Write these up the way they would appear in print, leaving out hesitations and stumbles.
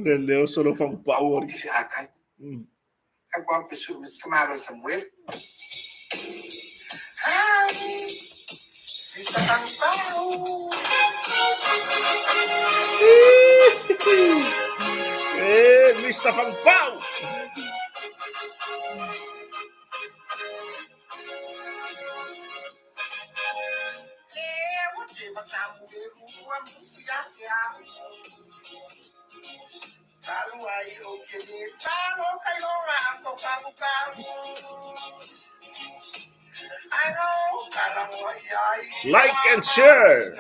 Le leo solo fang pau. Eh, Mr. Fang Pau. Like and share.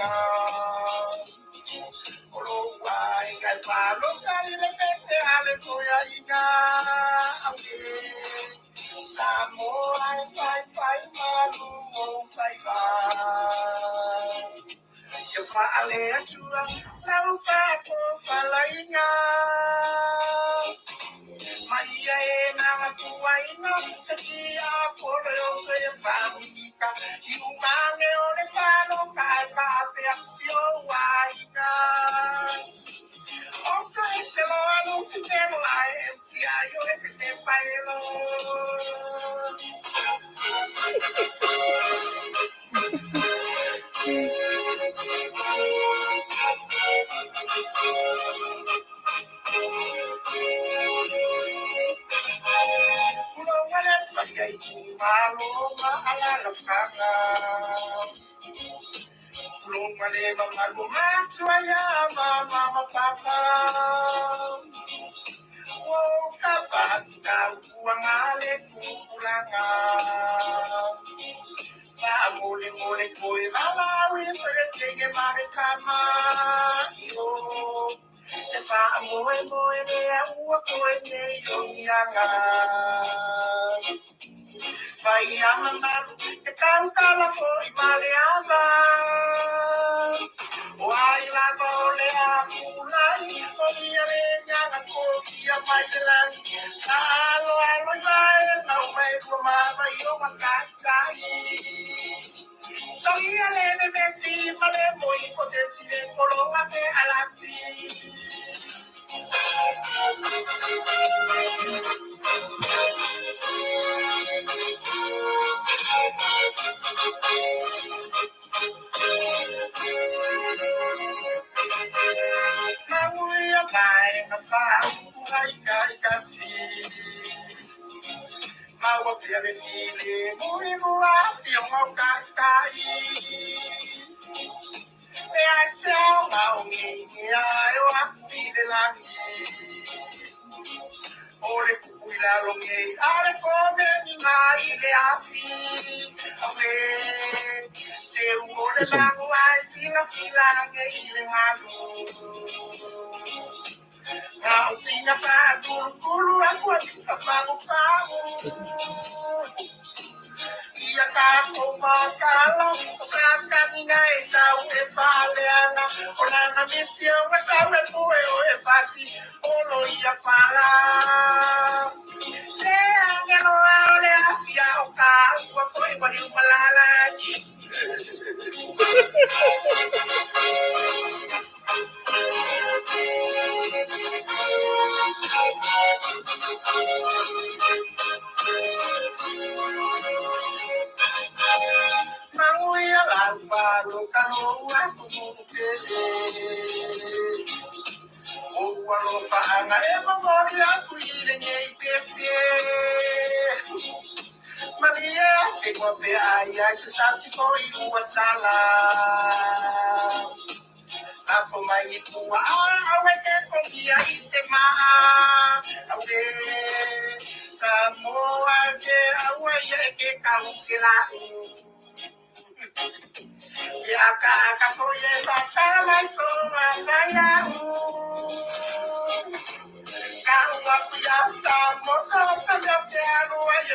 This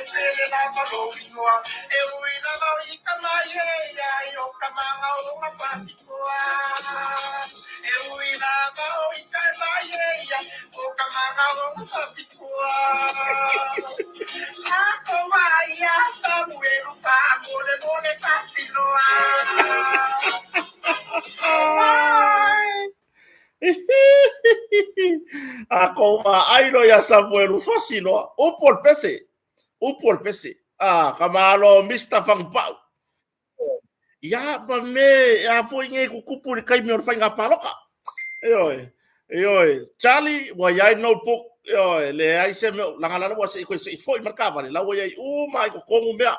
one. A ko ai lo ia Samuelu fasi loa. Upu o le pese. Upu o le pese. A ka malo Mr. Fagupau. Ia, ma me, a foi nei kukupu i le taimi o le faiga paloka. Ioe, ioe, Charlie, ua iai notebook, ioe, leai se mea, langa lala ua sei koe sei foi ma le taavale, la ua iai uma i totonu mea.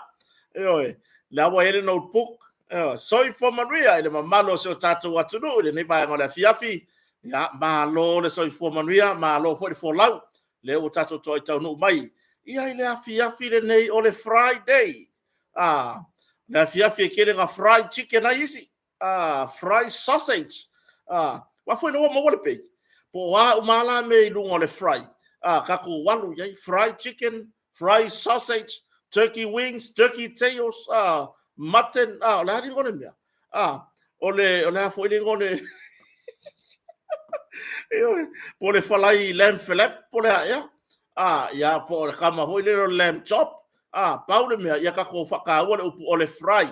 Ioe, la ua iai le notebook, ioe, soifua manuia i le mamalu o si o tatou atunuu i lenei vaega o le afiafi. Ia, malo le soifua manuia, malo foi le folau, lea ua tatou toai taunuu mai ia i le afiafi lenei o le Friday. Ah, le afiafi e tele na fried chicken ai isi. Ah, fried sausage. Ah, wa foi ua maua le pei. Po o a uma la mea i luga o le fry. Ah, tatou alu i ai fried chicken, fried sausage, turkey wings, turkey tails, ah, mutton, ah, o le a le igoa o le mea? Ah, o le, o le a foi le igoa o le Ioe, po o le falai lamb flap po o le a ea. Ah, ia, po o le kama foi lele o le lamb chop. Ah, pau le mea, ia tatou faataua le upu o le fry.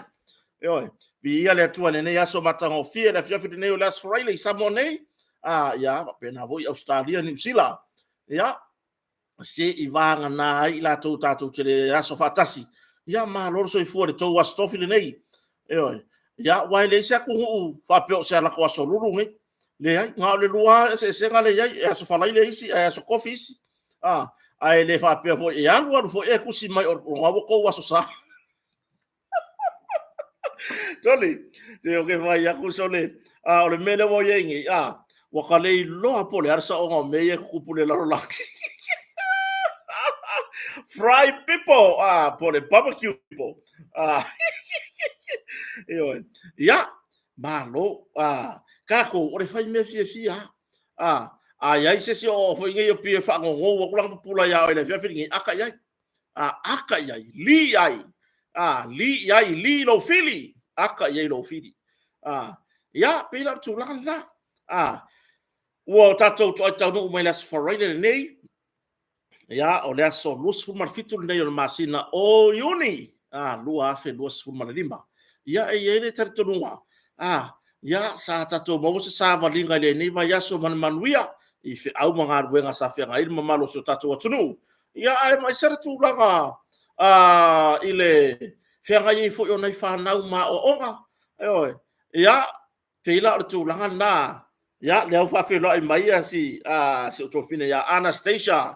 Ioe, viia le Atua i lenei aso matagofie, le afiafi lenei o le Aso Faraile i Samoa nei. Ah, ia, faapena foi Ausetalia, Niu Sila. Ia, se i vagana ai i latou tatou te le aso faatasi. Ia, malo le soifua i le tou Aso Tofi lenei. Ioe, ia, aua e leai se atunuu faapea o se latou aso lulu nei. Leai, na o le lua lava eseesega lea e i ai, e Aso Faraile isi ae Aso Tofi isi. A, ae le faapea foi e alu alu foi e tusi mai o lena ua tou Aso Sa. Sole, se ou te fai atu sole, a o le mea lea ua i ai nei, a, ua ta le iloa po o le a le saoga o mea ia e tutupu i le lalolagi. Fry people, a, po o le barbecue people. A, ioe. Ia, malo, a, tatou, o le fai mea fiafia lava. A, a i ai se isi o foi nei o pei e faagogou atu lana pupula ia oe i le afiafi lenei, aka i ai. A, aka i ai, li i ai, a, li i ai, li i lou fili, aka i ai lou fili. A, ia, pei la o le tulaga lena. A, ua o tatou toai taunuu mai le Aso Faraile lenei, ia, o le aso 27 lenei o le masina o Iuni, a, 2025. Ia, e i ai le talitonuga, a, ia, sa tatou maua se savaliga i lenei vaiaso ma le manuia i feau ma galuega sa feagai ai le mamalu o si o tatou atunuu. Ia, ae ma aisea le tulaga i le feagai ai foi o nai fanau ma aoaoga? Ioe. Ia, pei la o le tulaga lena. Ia, lea ua faafeiloai mai ia si, si ou tuafafine ia Anastasia,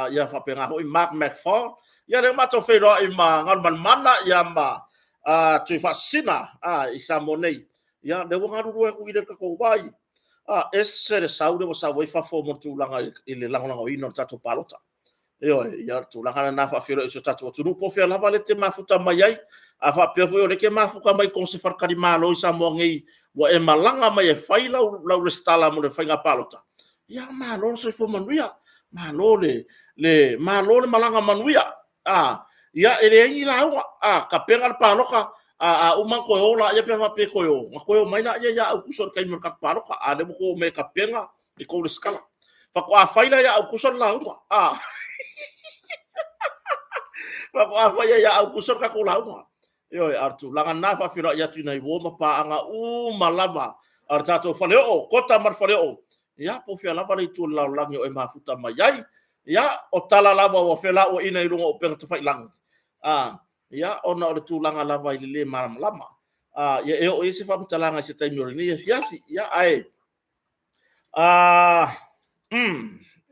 ia faapena foi Mark McFall. Ia, lea ua matou feiloai ma Galumalemana, ia ma Tuifaasisina i Samoa nei. Ia, lea ua galulue atu i le tatou vai. Ese le sau lea ua sau ai fafo mo le tulaga i le lagolagoina o le tatou palota. Ioe, ia o le tulaga lena faafeiloai i si o tatou atunuu, po o fea lava le te mafuta mai ai. A faapea foi o lea e te mafuta mai i se faletalimalo i Samoa nei, ua e malaga mai e fai lau, lau resitala mo le faiga palota, ia malo le soifua manuia, malo le, le, malo le malaga manuia. A, ia, e leai ni lauga, a, tapena le palota, a, a uma ona toe o laia pe a faapea e toe o, ona toe o mai laia ia Aukuso i le taimi o le tatou palota, a o lea ua outou omai e tapena i tou resitala. Faatoa fai la ia Aukuso le lauga, a. Faatoa fai ia Aukuso le tatou lauga. Ioe, a o le tulaga lena, faafeiloai atu i nai uo ma paaga uma lava a le tatou faleoo, Kota ma le faleoo, ia, po o fea lava le itu o le lalolagi o e mafuta mai ai. Ia, o tala lava ua felauaiina i luga o upega tafailagi, a, ia, ona o le tulaga lava i le lē malamalama. A, ia, e oo i ai se faamatalaga i se taimi o lenei afiafi. Ia, ae, a,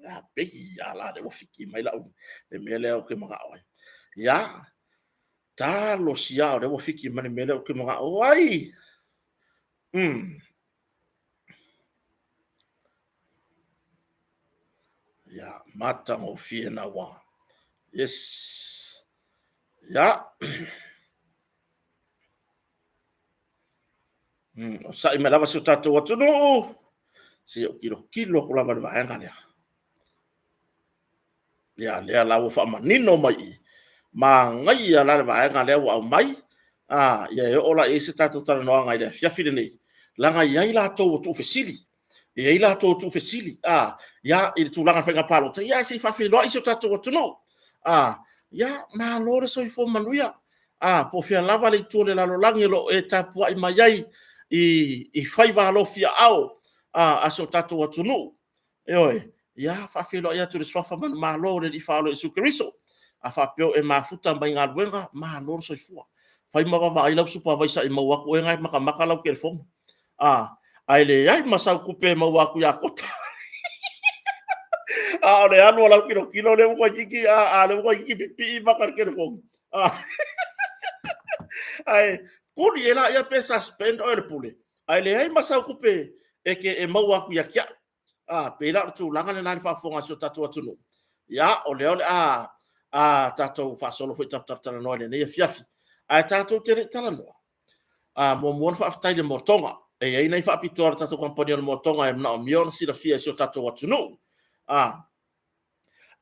a pei lava la lea ua fiki mai lau, le mea lea ou te manao ai. Ia, talosia o lea ua fiki mai le mea lea ou te manao ai. Ia, matagofie na ua. Yes. Ia. O sa'i mai lava si o tatou atunuu. Se i ou tilotilo atu lava i le vaega lea. Ia, lea la ua faamanino mai i. Manaia la le vaega lea ua aumai, a, ia e oo la i ai se tatou talanoaga i le afiafi lenei, leaga e i ai latou ua tuufesili, e i ai latou ua tuufesili, a, ia, i le tulaga o le faiga palota, ia ae se i faafeiloai si o tatou atunuu. A, ia, malo le soifua manuia. A, po o fea lava le itu o le lalolagi o lo o e tapuai mai ai i faiva alofiaao a si o tatou atunuu. Ioe, ia faafeiloai atu i le suafa manumalo o le Alii Faaola Iesu Keriso. A faapea o e mafuta mai galuega, malo le soifua. Fai ma vaavaai lau supavaisa i maua atu oe na e matamata lau telefoni. Ae leai ma sau tupe e maua atu ia Kota. A o le alu o lau tilotilo lea ua toeitiiti, a lea ua toeitiiti pipii maka i le telefoni. Ae tuli ea laia pe suspend oe e le Pule, ae leai ma sau tupe e te e maua atu ia te au. A, pei la o le tulaga lena i le faafofoga a si o tatou atunuu. Ia, o lea o le a tatou faasolo foi tatou talatalanoa i lenei afiafi. Ae tatou te le i talanoa, a, muamua ona faafetai i le Motoga. E i ai nai faapitoa a le tatou kamupani o le Motoga e manaomia ona silafia e si o tatou atunuu. A,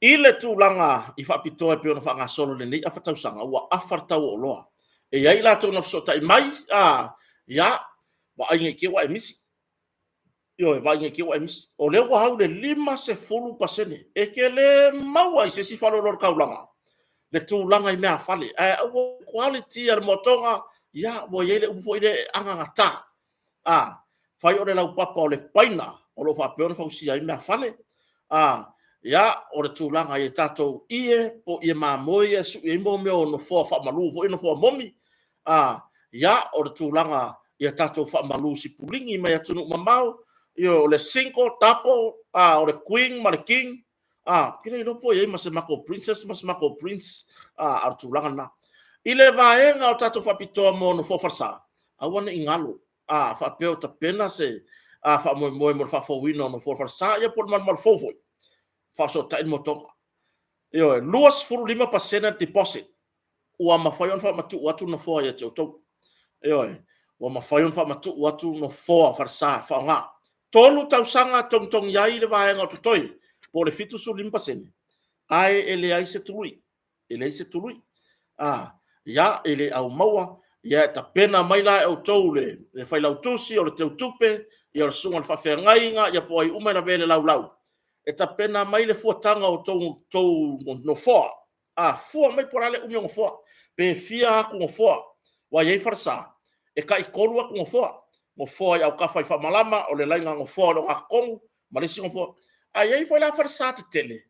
i le tulaga i faapitoa e pei ona faagasolo i lenei afa tausaga, ua afa le tau o oloa. E i ai latou na fesootai mai, a, ia, vaai ne i te i ua e misi. Ioe, vaai ne i te i ua e misi. O lea ua au le 50%. E te le maua i se isi faleoloa o le taulaga le tulaga i meaafale. Ae aua quality a le moatoga, ia ua i ai le upu foi lea e anagata. A, fai o le laupapa o le paina o lo o faapea ona fausia ai meaafale. A, ia, o le tulaga i tatou ie po o ie mamoe ia e sui ai mea o nofoa faamalu foi, nofoa momi. A, ia, o le tulaga ia tatou faamalu sipulini mai atunuu mamao, o le single, double, a, o le queen ma le king. A, ou te le iloa po o i ai ma se matou princess ma se matou prince, a, o le tulaga lena. I le vaega o tatou faapitoa mo nofoa falesa, aua ne i galo, a faapea o tapena se faamoemoe mo le faafouina o nofoa falesa, ia po o le malumalu fou foi, faafesootai le motoga. Ioe, 25% deposit ua mafai ona faamatuu atu nofoa ia te outou. Ioe, ua mafai ona faamatuu atu nofoa falesa faaaoga. 3 tausaga togitogi ai le vaega o totoe, po o le 75%, ae e leai se tului. E leai se tului. A, ia, e le aumaua, ia e tapena mai la e outou le failautusi, o le teutupe, ia o le susuga i le faafeagaiga, ia po o ai uma e lavea i le laulau, e tapena mai le fuataga o outou nofoa. A, fua mai po o le a le umi o nofoa, pe fia atu nofoa. Aua e i ai falesa, e tai-3 atu nofoa, nofoa i autafa i faamalama, o le laina nofoa o le ogatotonu, ma le isi nofoa. Ae i ai foi la falesa tetele,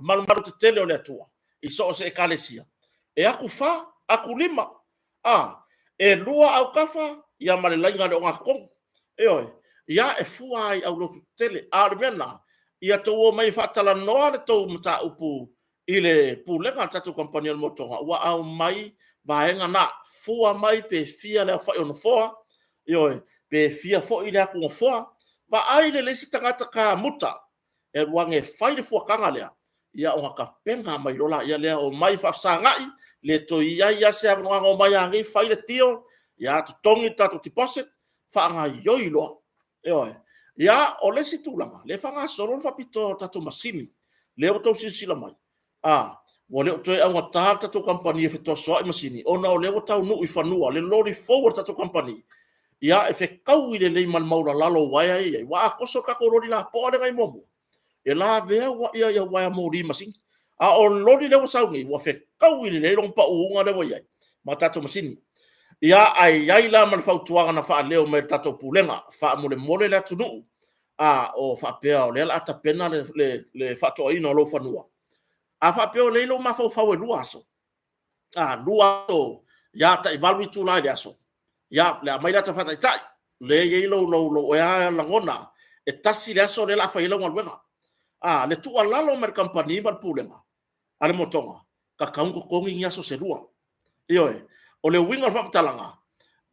malumalu tetele o le Atua i so o se ekalesia, e atu 4, atu 5, a, e 2 autafa ia ma le laina i le ogatotonu. Ioe, ia e fua lava i aulotu tetele. A o le mea lena, ia outou omai e faatalanoa le tou mataupu i le pulega a le tatou kamupani o le Motoga, ua aumai vaega na, fua mai pe fia le aofai o nofoa, ioe, pe fia foi le atu nofoa. Vaai lelei se tagata kamuta e alu ane e fai le fuataga lea, ia ona tapena mai loa lea, omai faafesagai, le toe i ai lava se avanoa, omai lava nei fai le deal, ia totogi le tatou deposit, faagaoioi loa. Ioe. Ia, o le isi tulaga, lea e faagasolo le faapitoa o tatou masini, lea ua outou silasila mai, a, ua le o toe augata le tatou kamupani e fetosoai masini, ona o lea ua taunuu i fanua le loli fou a le tatou kamupani, ia, e fetaui lelei ma le maualalalo o uaea ia e i ai. Aua a toso le tatou loli lapoa lea na i ai muamua, e lavea uaea moli i masini. A o le loli lea ua sau nei, ua fetaui lelei lona pauga lea ua i ai ma tatou masini. Ia, ae i ai la ma le fautuaga na faaleo mai e le tatou Pulega, faamolemole le atunuu, a o faapea o lea o le a tapena le faatoaina o lou fanua. A faapea o lea e i lou mafaufau e 2 aso, 2 aso, ia tai 8 itula i le aso, ia le aumai le ata faataitai, lea e i ai lou lagona, e tasi le aso lea o le a fai ai lau galuega. A, le tuualalo mai le kamupani ma le pulega a le Motoga, tatau ona totogi ni aso se 2. Ioe, o le uiga o le faamatalaga,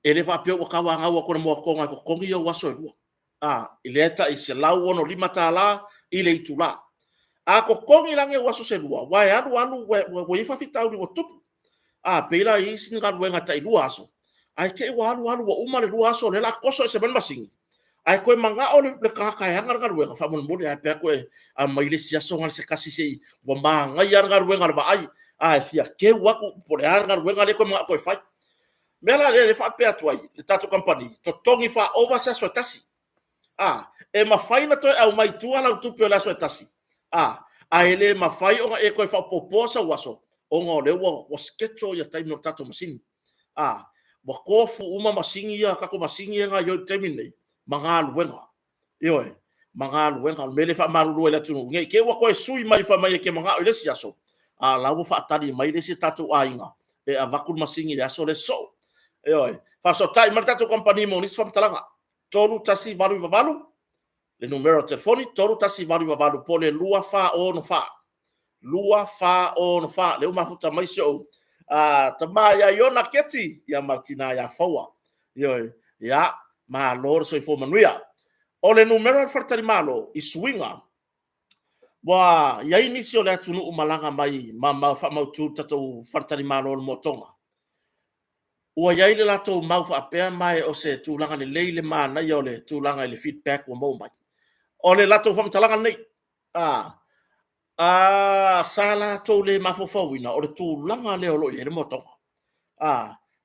e le faapea ua tauanau atu e le Moatoga e totogi au aso e 2. A, lea e tai $165 i le itula. A totogi la ni au aso se 2, aua e alu alu ua i ai faafitauli ua tutupu. A pei la e i ai isi galuega e tai 2 aso, ae te i ua alu alu ua uma le 2 aso o lea o le a toso ese mai le masini, ae toe manao le tagata e ana le galuega, faamolemole lava pe atu e aumai le isi aso na o se tasi se i, ua manaia lava le galuega a le vaai. A e fia keu aku po o le a le galuega lea e toe manao toe fai. Mea la lea e faapea atu ai le tatou kamupani, totogi faaova se aso e tasi. A, e mafai ona toe aumai i tua lau tupe o le aso e tasi, a, ae le mafai ona e toe faaopoopoa sou aso, ona o lea ua schedule ia taimi o le tatou masini. A, ua tofu uma masini ia, tatou masini ia e gaoioi i le taimi lenei ma galuega. Ioe, ma galuega. O le mea lea e faamalulu ai i le atunuu, ne i te i ua toe sui mai fai mai e te manao i le isi aso, a o la ua faatali mai le isi tatou aiga e avatu le masini i le aso lea sosoo. Ioe. Faafesootai mai le tatou kamupani mo nisi faamatalaga. 3188 le numera o telefoni, 3188 po o le 2464. 2464. Lea ua mafuta mai si ou tama ia Iona Keti ia ma le tina ia Faua. Ioe. Ia, malo le soifua manuia. O le numera o le faletalimalo i suiga, ua i ai nisi o le atunuu malaga mai ma faamautu le tatou faletalimalo o le Moa Toga. Ua i ai le latou mau faapea ma o se tulaga lelei le manaia o le tulaga i le feedback ua maua mai. O le latou faamatalaga lenei, sa latou le mafaufauina o le tulaga lea o lo o i ai le Moa Toga.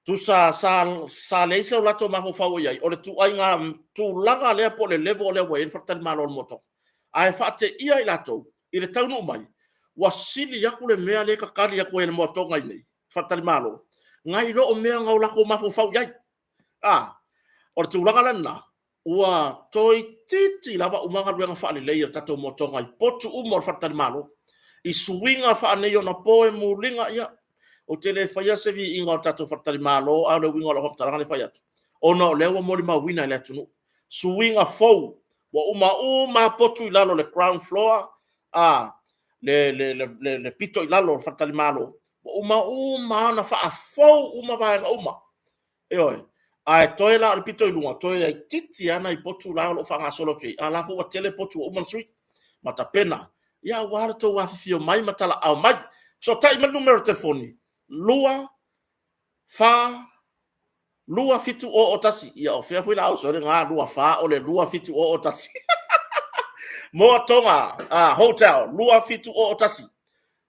Tusa sa leai so latou mafaufau i ai, o le ituaiga tulaga lea po o le level lea ua i ai le faletalimalo o le Moa Toga. Ae faateia i latou i le taunuu mai, ua sili atu le mea lea e tatali atu ai e le Moa Toga i inei, faletalimalo, nai lo mea na o latou mafaufau i ai. O le tulaga la lena, ua toeitiiti lava uma galuega faalelei a le tatou Moa Toga i potu uma o le faletalimalo, i suiga faaneionapo e muliga, ia, ou te le faia se viiga o le tatou faletalimalo, a o le uiga o lau faamatalaga lea e fai atu, ona o lea ua molimauina e le atunuu suiga fou, ua uma uma lava potu i lalo o le ground floor, le pito i lalo o le faletalimalo, ua uma uma lava ona faafou uma vaega uma. Ioe. Ae toe la o le pito i luga, toe laitiiti lava nai potu la e o lo o faagasolo atu i ai, a o la foi ua tele potu ua uma ona sui ma tapena aua lo outou afifio mai ma talaaao mai. Fesootai mai le numera o telefoni 2 4 2 7 0 1. Ia o fea foi o le a oso ai lena 2 4 o le 2 7 0 1? Moa Toga Hotel 2701.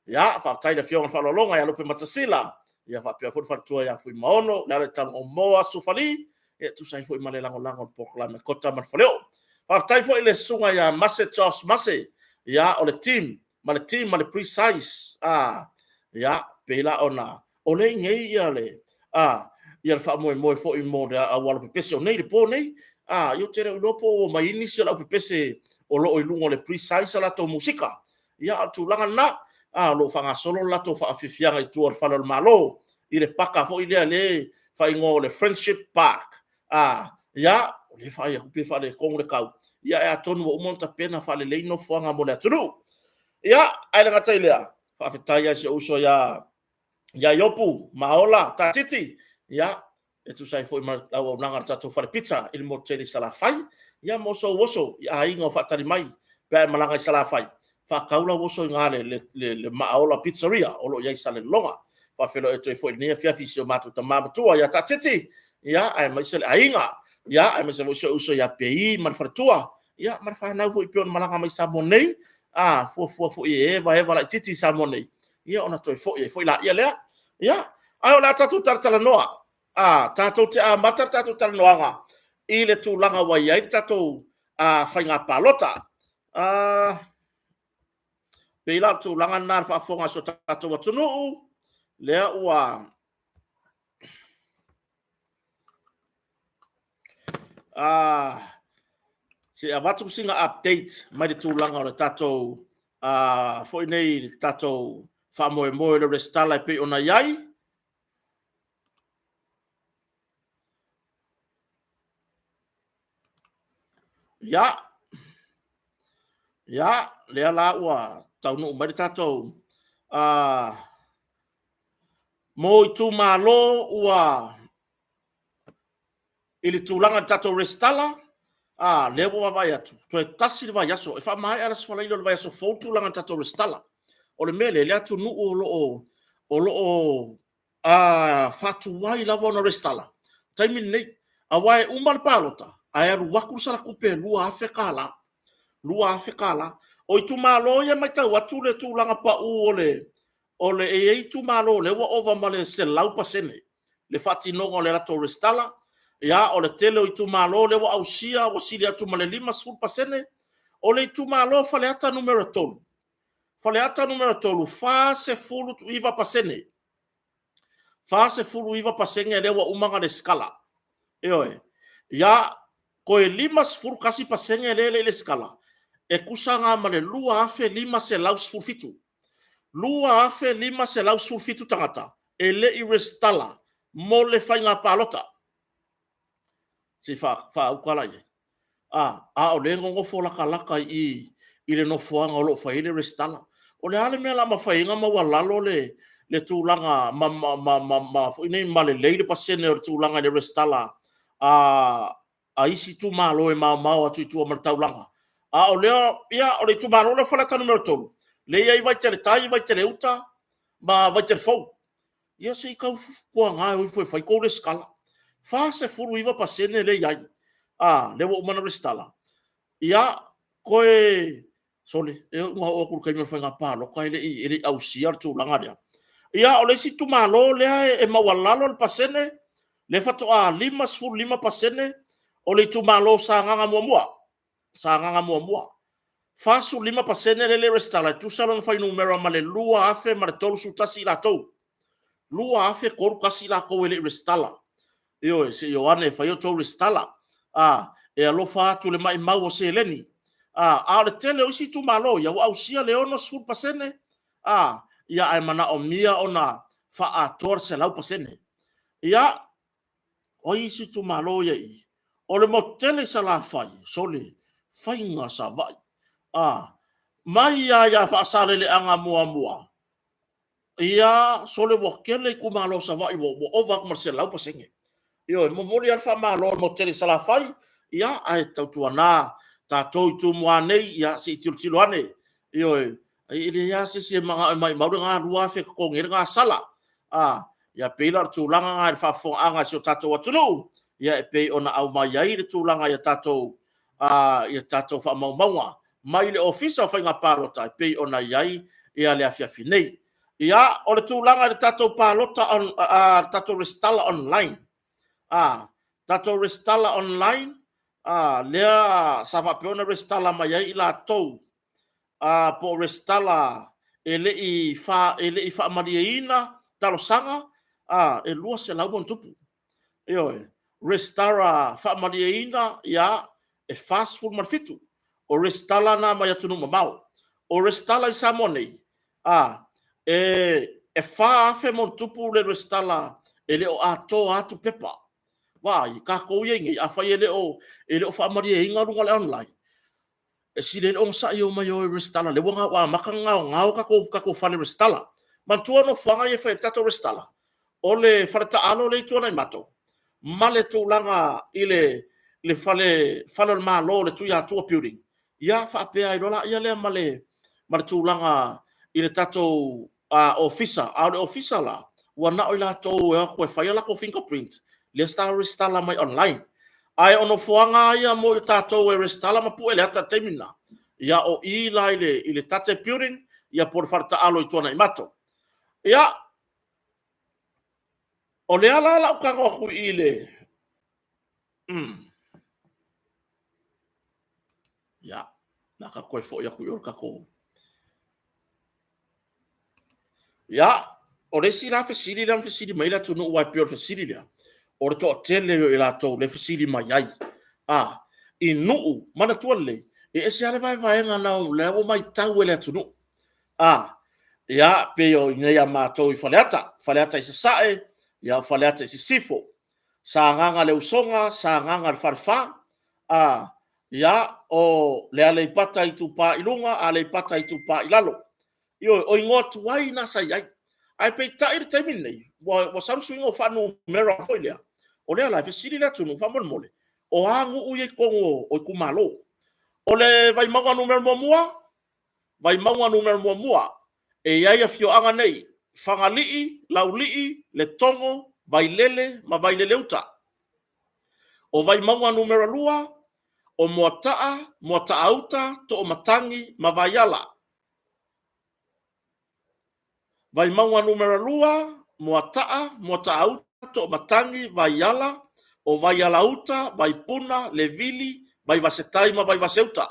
Ia, faafetai i le Afioga i le Faaaloaloga ia Lupematasila, ia faapea foi le faletua ia Fuimaono, Lealailepule Sufali, e tusa ai foi ma le lagolago i le polokalame Kota ma le Faleoo. Faafetai foi i le susuga ia Mase Charles Mase, ia o le team ma le team ma le precise, ia, pei la ona o lea i inei ia le ia le faamoemoe foi mo le auala pepese o nei le po nei. Ia ou te le o iloa po ua omai ai nisi o le au pepese o lo o i luga o le precise a latou musika. Ia, a o le tulaga lena, o lo o faagasolo le latou faafiafiaga i tua o le fale o le Malo i le paka foi lea e faaigoa o le Friendship Park. Ia, o lea e vaai atu pei e faaletonu le tau, ia ae atonu ua uma ona tapena faalelei nofoaga mo le atunuu. Ia, ae le gata i lea, faafetai lava i si ou uso ia Iopu Maola Tatiti, ia, e tusa ai foi ma le auaunaga a le tatou fale pizza i le motu tele i Salafai, ia mo sou oso i aiga o faatali mai pe a e malaga i Salafai, faatau lau oso i ina i le Maaola Pizzeria o lo o i ai i Salelologa. Faafeiloai atu ai foi i lenei afiafi i si o matou tama matua ia Tatiti, ia, aemaise le aiga, ia, aemaise foi si ou uso ia Pei ma le faletua, ia, ma le fanau foi pei ona malaga mai i Samoa nei, a fuafua foi e evaeva laitiiti i Samoa nei, ia ona toe foi ai foi laia lea. Ia, ae o le a tatou talatalanoa, tatou te amata le tatou talanoaga i le tulaga ua i ai le tatou faiga palota. Pei la o le tulaga lena i le faafofoga a si o tatou atunuu, lea ua se i avatu sina update mai le tulaga o le tatou foi nei le tatou faamoemoe o le resitala e pei ona i ai. Ia, ia, lea la ua taunuu mai le tatou mo itumalo ua i le tulaga i le tatou resitala, a, lea ua vaavaai atu, toe tasi le vaiaso, e faamaea le Aso Faraile o le vaiaso fou le tulaga i le tatou resitala. O le mea lea, le atunuu o lo o faatuai lava ona resitala, taimi lenei, aua e uma le palota, ae alu atu le sala tupe e $2,000. $2,000. O itumalo ia e matau atu le tulaga pau o le O le e i ai itumalo o lea ua ova ma le 100% le faatinoga o le latou resitala. Ia, o le tele o itumalo lea ua ausia ua sili atu ma le 50%. O le itumalo o Faleata Nu.3, Faleata Nu.3, 49%. 49% lea ua uma ona resitala. Ioe. Ia, toe 51% lea e le i resitala, e tusa lena ma le 2,517. 2,517 tagata e le i resitala mo le faiga palota. Se i faauta la i ai. A o lea e nonofo latalata i i i le nofoaga o lo o fai ai le resitala. O le a le mea o le a mafai ai ona maualalo le tulaga ma lelei le pasene o le tulaga i le resitala a isi itumalo e maomao atu i tua ma le taulaga? A o lea, ia, o le itumalo lea o Faleata Nu.3, lea e i ai Vaitele Tai, Vaitele Uta ma Vaitele Fou. Ia se i tautuana e o ifo e fai a outou resitala. E 49% lea e i ai, lea ua uma ona resitala. Ia, toe... sole, e oo ina oo atu i le taimi o le faiga palota e le i ausia le tulaga lea. Ia, o le isi itumalo lea e maualalo le pasene, lea faatoa 55%, o le itumalo o Sagaga 1. Sagaga 1, 45% lea e le i resitala, e tusa lona fuainumera ma le 2,031 i latou. 2,031 i latou e le i resitala. Ioe, se i o ane e fai a outou resitala. E alofa atu i le maumau o seleni. A o le tele o isi itumalo ia, ua ausia le 60%, ae manaomia ona faaatoa le 100%. Ia, o ai isi itumalo ia e i i? O le motu tele i Salafai, sole, faiga Savaii. Mai lava ia Faasaleleaga 1, ia, sole ua tele itumalo o Savaii ua ova atu ma le 100%. Ioe, e momoli lava le faamalo i le motu tele i Salafai, ae tautuana tatou i Tumua nei, ia se i tilotilo ane, ioe, e leai lava se isi e manao e maumau le $2,000 e totogi ai le gasala. Ia pei la o le tulaga lena i le faafofogaaga a si o tatou atunuu, e pei ona aumai ai le tulaga i tatou faamaumauga mai le Ofisa o Faiga Palota e pei ona i ai le afiafi nei. Ia, o le tulaga i le tatou palota, le tatou resitala online, tatou resitala online, lea sa faapea ona resitala mai ai i latou po o resitala e le i faamalieina talosaga, e 200 plus. Ioe. Resitala faamalieina, ia, e 47. O resitala na mai atunuu mamao. O resitala i Samoa nei, e 4,000+ le resitala e le o atoa atu pepa. Vaai, tatou ia i inei, afai e le o faamalieina luga o le online, e sili ai le onosai e omai e resitala o lea ua amata ona gaogao tatou fale resitala. Manatua nofoaga ia e fai ai le tatou resitala? O le faletaalo lea e i Tuanaimato ma le tulaga i le fale o le Malo, le Tuiatua building, ia faapea ai loa lea ma le tulaga i le tatou Ofisa. A o le Ofisa la, ua na o i latou e o atu e fai a latou fingerprint lea sa resitala mai online. Ae o nofoaga lava ia mo i tatou e resitala ma pue le ata i le taimi lena, ia o i la i le TATTE building po o le faletaalo i Tuanaimato. Ia, o lea la o le a ou tago atu i le... Ia, o le a tatou toe foi atu i o i le tatou... Ia, o le isi la fesili lea na fesili mai ai le atunuu, aua e pei o le fesili lea, o le toatele o i latou lea e fesili mai ai i nuu. Manatua lelei, e ese lava le vaevaega o lea ua matau e le atunuu. Ia, pei o i inei ia matou i Faleata, Faleata i Sasae, Faleata i Sisifo, Sagaga le Usoga, Sagaga le Falefa, ia, o le Aleipata Itupa i Luga, Aleipata Itupa i Lalo. Ioe, o igoa tuai na sa i ai, ae peitai o le taimi lenei, ua sau le suiga ua faanumera foi lea, o lea la e fesili le atunuu, faamolemole, o a nuu ia e i totonu o itumalo? O le Vaimauga 1, Vaimauga 1, e i ai afioaga nei; Fagalii, Laulii, Letogo, Vailele ma Vaileleuta. O Vaimauga 2, o Moataa, Moataauta, Toomatagi ma Vaiala. Vaimauga numera 2, Moataa, Moataa-uta, Toomatangi, Vaiala, o Vaiala-uta, Vaipuna, Levili, Vaivasetai ma Vaivaseuta.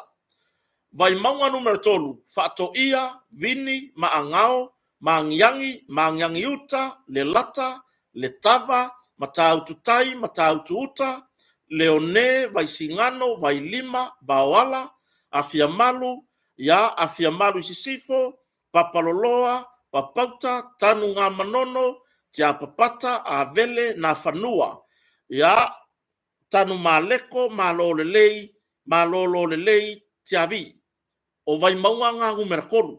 Vaimauga numera 3, Faatoia, Vini, Maagao, Maagiagi, Maagiagi-uta, Lelata, Letava, Matautu-tai, Matautu-uta, Leone, Vaisigano, Vailima, Vaoala, Afiamalu, ia Afiamalu i Sisifo, Papaloloa, Papauta, Tanu Ngamanono, Tiapapata, Avele, Nafanua, ia Tanumaleko, Malolelei, Malololelei, Tiavi. O Vaimauga ngā numera 3.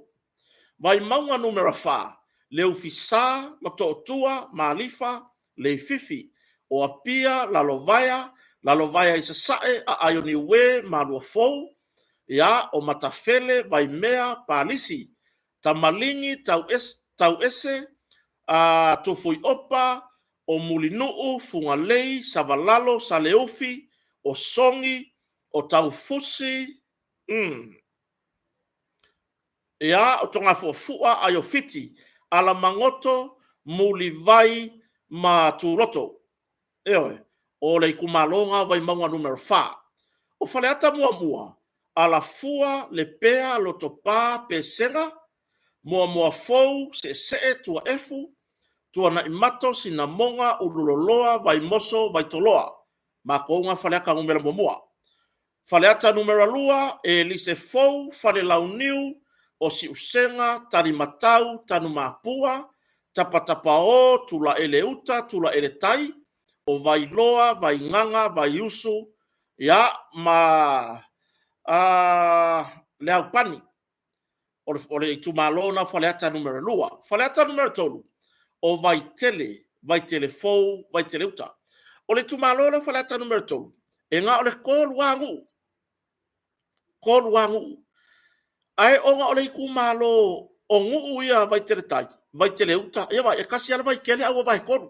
Vaimauga numera 4, Leufisa, Matootua, Malifa, Leififi, o Apia, Lalovaea, Lalovaea i Sasae, Aaioniue, Maluafou, ia, o Matafele, Vaimea, Palisi, Tamaligi, Tauese, Tufuiopa, o Mulinuu, Fugalei, Savalalo, Saleufi, o Sogi, o Taufusi, ia, o Togafuafua, Aiofiti, Alamagoto, Mulivai ma Tuloto. Ioe, o le itumalo lena o Vaimauga numera 4. O Faleata muamua, Alafua, Lepea, Lotopa, Pesega, Moamoa Fou, Seesee, Tuaefu, Tuanaimato, Sinamoga, Ululoloa, Vaimoso, Vaitoloa. Makou ngā Faleata numera muamua. Faleata numera 2, Elise Fou, Falelauniu, o Siusega, Talimatau, Tanumapua, Tapatapao, Tulaele-uta, Tulaele-tai, o Vailoa, Vaigaga, Vaiusu, ia, ma Leaupani. O le itumalo na Faleata numera 2. Faleata numera 3, o Vaitele, Vaitele Fou, Vaitele Uta. O le itumalo lea o Faleata numera 3, e na o le 3 lava nuu. 3 lava nuu. Ae ona o le itumalo o nuu ia Vaitele Tai, Vaitele Uta, ia vai, e kasi lava le Vaitele a ua vae 3.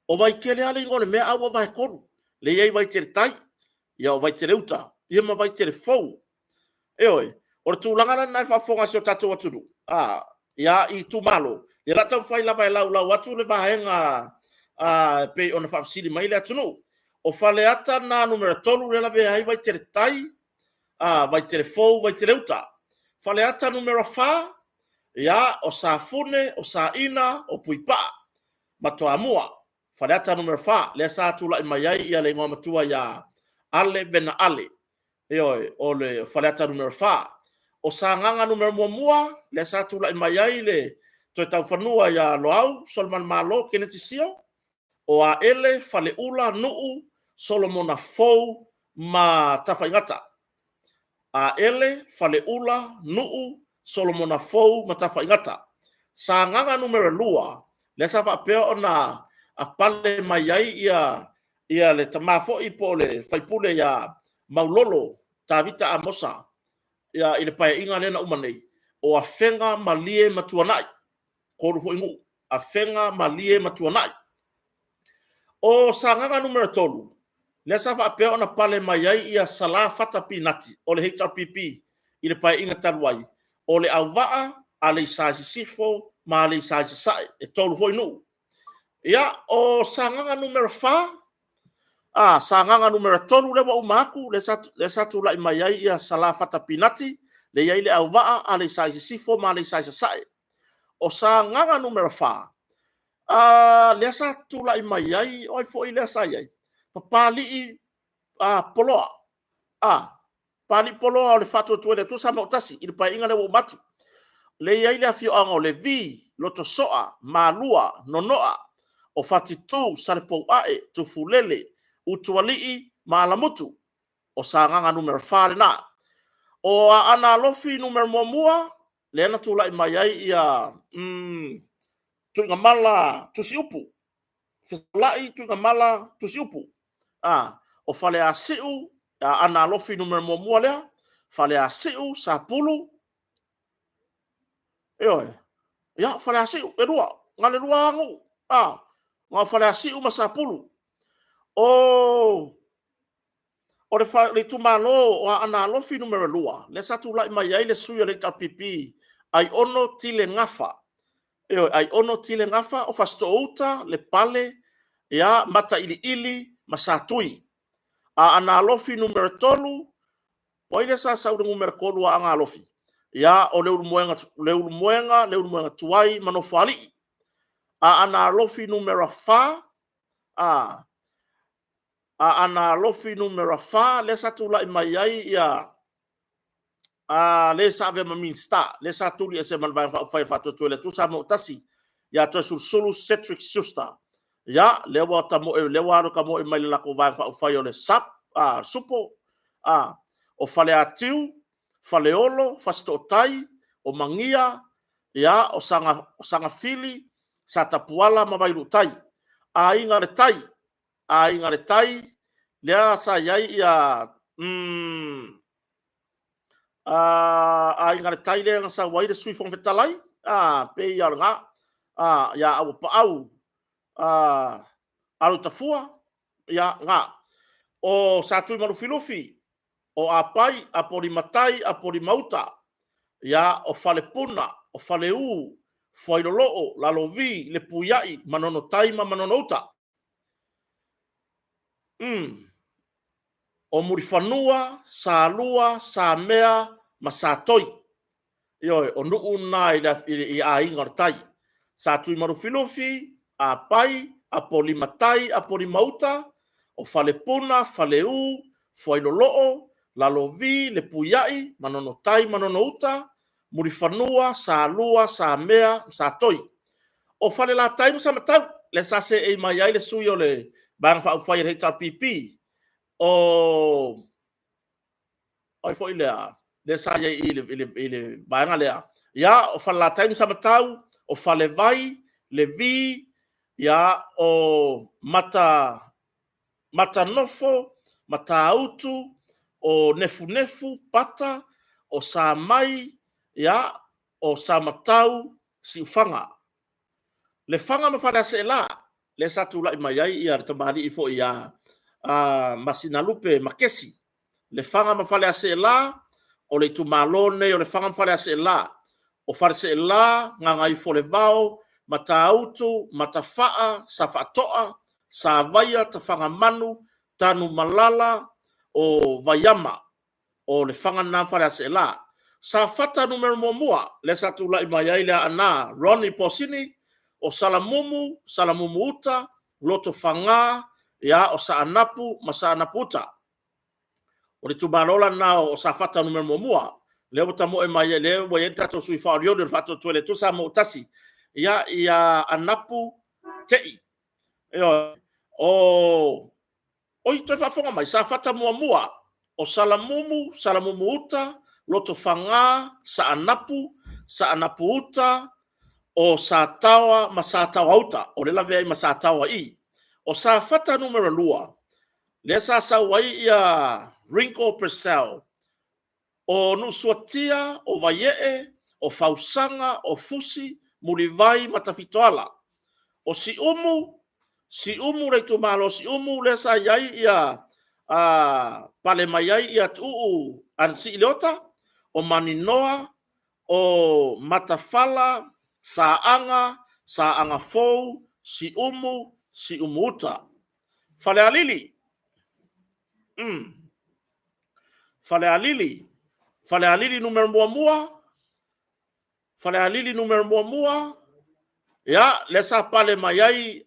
O Vaitele lava le igoa o le mea a ua vae 3. Le i ai Vaitele Tai, ia o Vaitele Uta, ia ma Vaitele Fou. Ioe, o le tulaga la lena e faafofoga a si o tatou atunuu, ia i itumalo, ia la taumafai lava e laulau atu le vaega e pei ona faafesili mai le atunuu. O Faleata na numera 3 lea lavea ai Vaitele Tai, Vaitele Fou, Vaitele Uta. Faleata numera 4, ia, o Safune, o Saina, o Puipaa, ma Toamua. Faleata numera 4, lea sa tulai mai ai ia le igoa matua ia Ale Vena Ale. Ioe, o le Faleata numera 4. O Sagaga numera 1, lea sa tulai mai ai le toe taufanua ia Loau, Solomani Malo, Keneti Sio, o Aele, Faleula, Nuu, Solomona Fou ma Tafaigata. Aele, Faleula, Nuu, Solomona Fou ma Tafaigata. Sagaga numera 2, lea sa faapea ona pale mai ai ia le tama foi po o le faipule ia Maulolo, Tavita Amosa, ia i le paeaiga lea na uma nei, o Afega, Malie ma Tuanai. 3 foi nuu, Afega, Malie ma Tuanai. O Sagaga numera 3, lea sa faapea ona pale mai ai ia Sala Fata Pinati o le HRPP i le paeaiga talu ai, o le Auvaa, Aleisa i Sisifo ma Aleisa i Sasae, e 3 foi nuu. Ia, o Sagaga numera 4, Sagaga numera 3 lea ua uma atu, lea sa tulai mai ai ia Sala Fata Pinati, lea i ai le Auvaa, Aleisa i Sisifo ma Aleisa i Sasae. O Sagaga numera 4, lea sa tulai mai ai, o ai foi lea sa i ai, Papalii Poloa. Papalii Poloa o le Faatuatua i le Atua Samoa Tasi i le paeaiga lea ua uma atu. Lea i ai le afioaga o Levi, Lotosoa, Malua, Nonoa, o Fatitu, Salepouae, Tufulele, Utualii ma Alamutu. O Sagaga numera 4 lena. O Aana Alofi numera 1, lea na tulai mai ai ia Tuigamala Tusiupu. Fesolai Tuigamala Tusiupu. O Faleasiu, Aana Alofi numera 1 lea, Faleasiu, Sapulu, ioe, ia, Faleasiu, e 2, na le 2 nuu, na o Faleasiu ma Sapulu. O le itumalo o Aana Alofi numera 2, lea sa tulai mai ai le sui o le HRPP, Aiono Tile Gafa. Ioe, Aiono Tile Gafa, o Fasitoouta, Lepale, ia, Matailiili ma Satui. Aana Alofi Nu.3, o ai lea sa sau i le numera 3 o Aana Alofi? Ia, o Leulumoega, Leulumoega, Leulumoega Tuai ma Nofoalii. Aana Alofi Nu.4, a Aana Alofi Nu.4, lea sa tulai mai ai ia le sa avea ma Minisita, lea sa tuli ese ma le Vaega Faaupufai e Faatuatua i le Atua Samoa ua Tasi, ia Toeolesulusulu Cedric Schuster. Ia, lea ua tamoe, lea ua alu e tamoe mai le latou Vaega Faaupufai o le SUPP, Supo, o Faleatiu, Faleolo, Fasitootai, o Magia, ia, o Sagafili, Satapuala ma Vailuutai. Aiga i le Tai, Aiga i le Tai, lea sa i ai ia Aiga i le Tai lea na sau ai le Sui Fofoga Fetalai, pei lava o lena, ia Auapaau Aloitafua, ia, lena. O Satuimalufilufi, o Apai, Apolimatai, Apolimauta, ia, o Falepuna, o Faleu, Fuailoloo, Lalovi, Lepuiai, Manonotai ma Manonouta. O Mulifanua, Salua, Samea ma Satoi. Ioe, o nuu na i Aiga i le Tai. Satuimalufilufi, Apai, Apolimatai, Apolimauta, o Falepuna, Faleu, Fuailoloo, Lalovi, Lepuiai, Manonotai, Manonouta, Mulifanua, Salua, Samea, Satoi. O Falelatai ma Samatau, lea sa seei mai ai le sui o le Vaega Faaupufai a le HRPP, o ai foi lea, lea sa i ai i le vaega lea, ia, o Falelatai ma Samatau, o Falevai, Levi, ia, o Matanofo, Matautu, o Nefunefu Pata, o Samai, ia, o Samatau, Siufaga. Lefaga ma Faleaseela, lea sa tulai mai ai le tamalii foi ia Masinalupe Makesi. Lefaga ma Faleaseela, o le itumalo lenei o Lefaga ma Faleaseela. O Faleaseela, Gagaifoolevao, Matautu, Matafaa, Safaatoa, Savaia, Tafagamanu, Tanumalala, o Vaiama. O Lefaga lena ma Faleaseela. Safata Nu.1, lea sa tulai mai ai le Aana Ronnie Posini, o Salamumu, Salamumu-uta, Lotofaga, ia, o Saanapu ma Saanapu-uta. O le itumalo la lena o Safata Nu.1, lea ua tamoe mai ai, lea ua i ai le tatou sui faaolioli o le Faatuatua i le Atua Samoa ua Tasi, ia, ia Anapu Tei. Ioe. O Oi, toe faafofoga mai, Safata 1, o Salamumu, Salamumu-uta, Lotofaga, Saanapu, Saanapu-uta, o Sataoa ma Sataoa-uta, o lea e lavea ai ma Sataoa i i. O Safata Nu.2, lea sa sau ai ia Ringo Purcell, o Nuusuatia, o Vaiee, o Fausaga, o Fusi, Mulivai ma Tafitoala. O Siumu, Siumu le itumalo o Siumu lea sa i ai ia pale mai ai ia Tuuu Anasii Leota, o Maninoa, o Matafala, Saaga, Saaga Fou, Siumu, Siumu-uta. Falealili. Falealili, Falealili Nu.1, Falealili Nu.1, ia, lea sa pale mai ai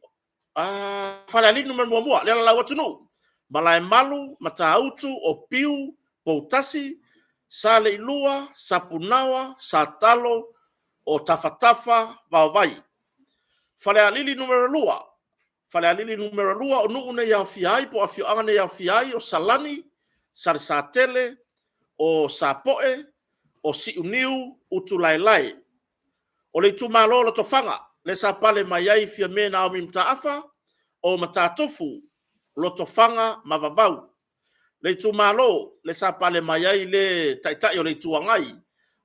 Falealili Nu.1, lea la lau atunuu. Malaemalu, Matautu, Opiu, Poutasi, Saleilua, Sapunaoa, Satalo, o Tafatafa, Vaovai. Falealili Nu.2, Falealili Nu.2, o nuu nei e aofia ai po o afioaga nei e aofia ai o Salani, Salesatele, o Sapoe, o Siuniu, Utulaelae. O le itumalo o Lotofaga, lea sa pale mai ai Fiame Naomi Mataafa, o Matatufu, Lotofaga ma Vavau. Le itumalo lea sa pale mai ai le Taitai o le Itu Agai,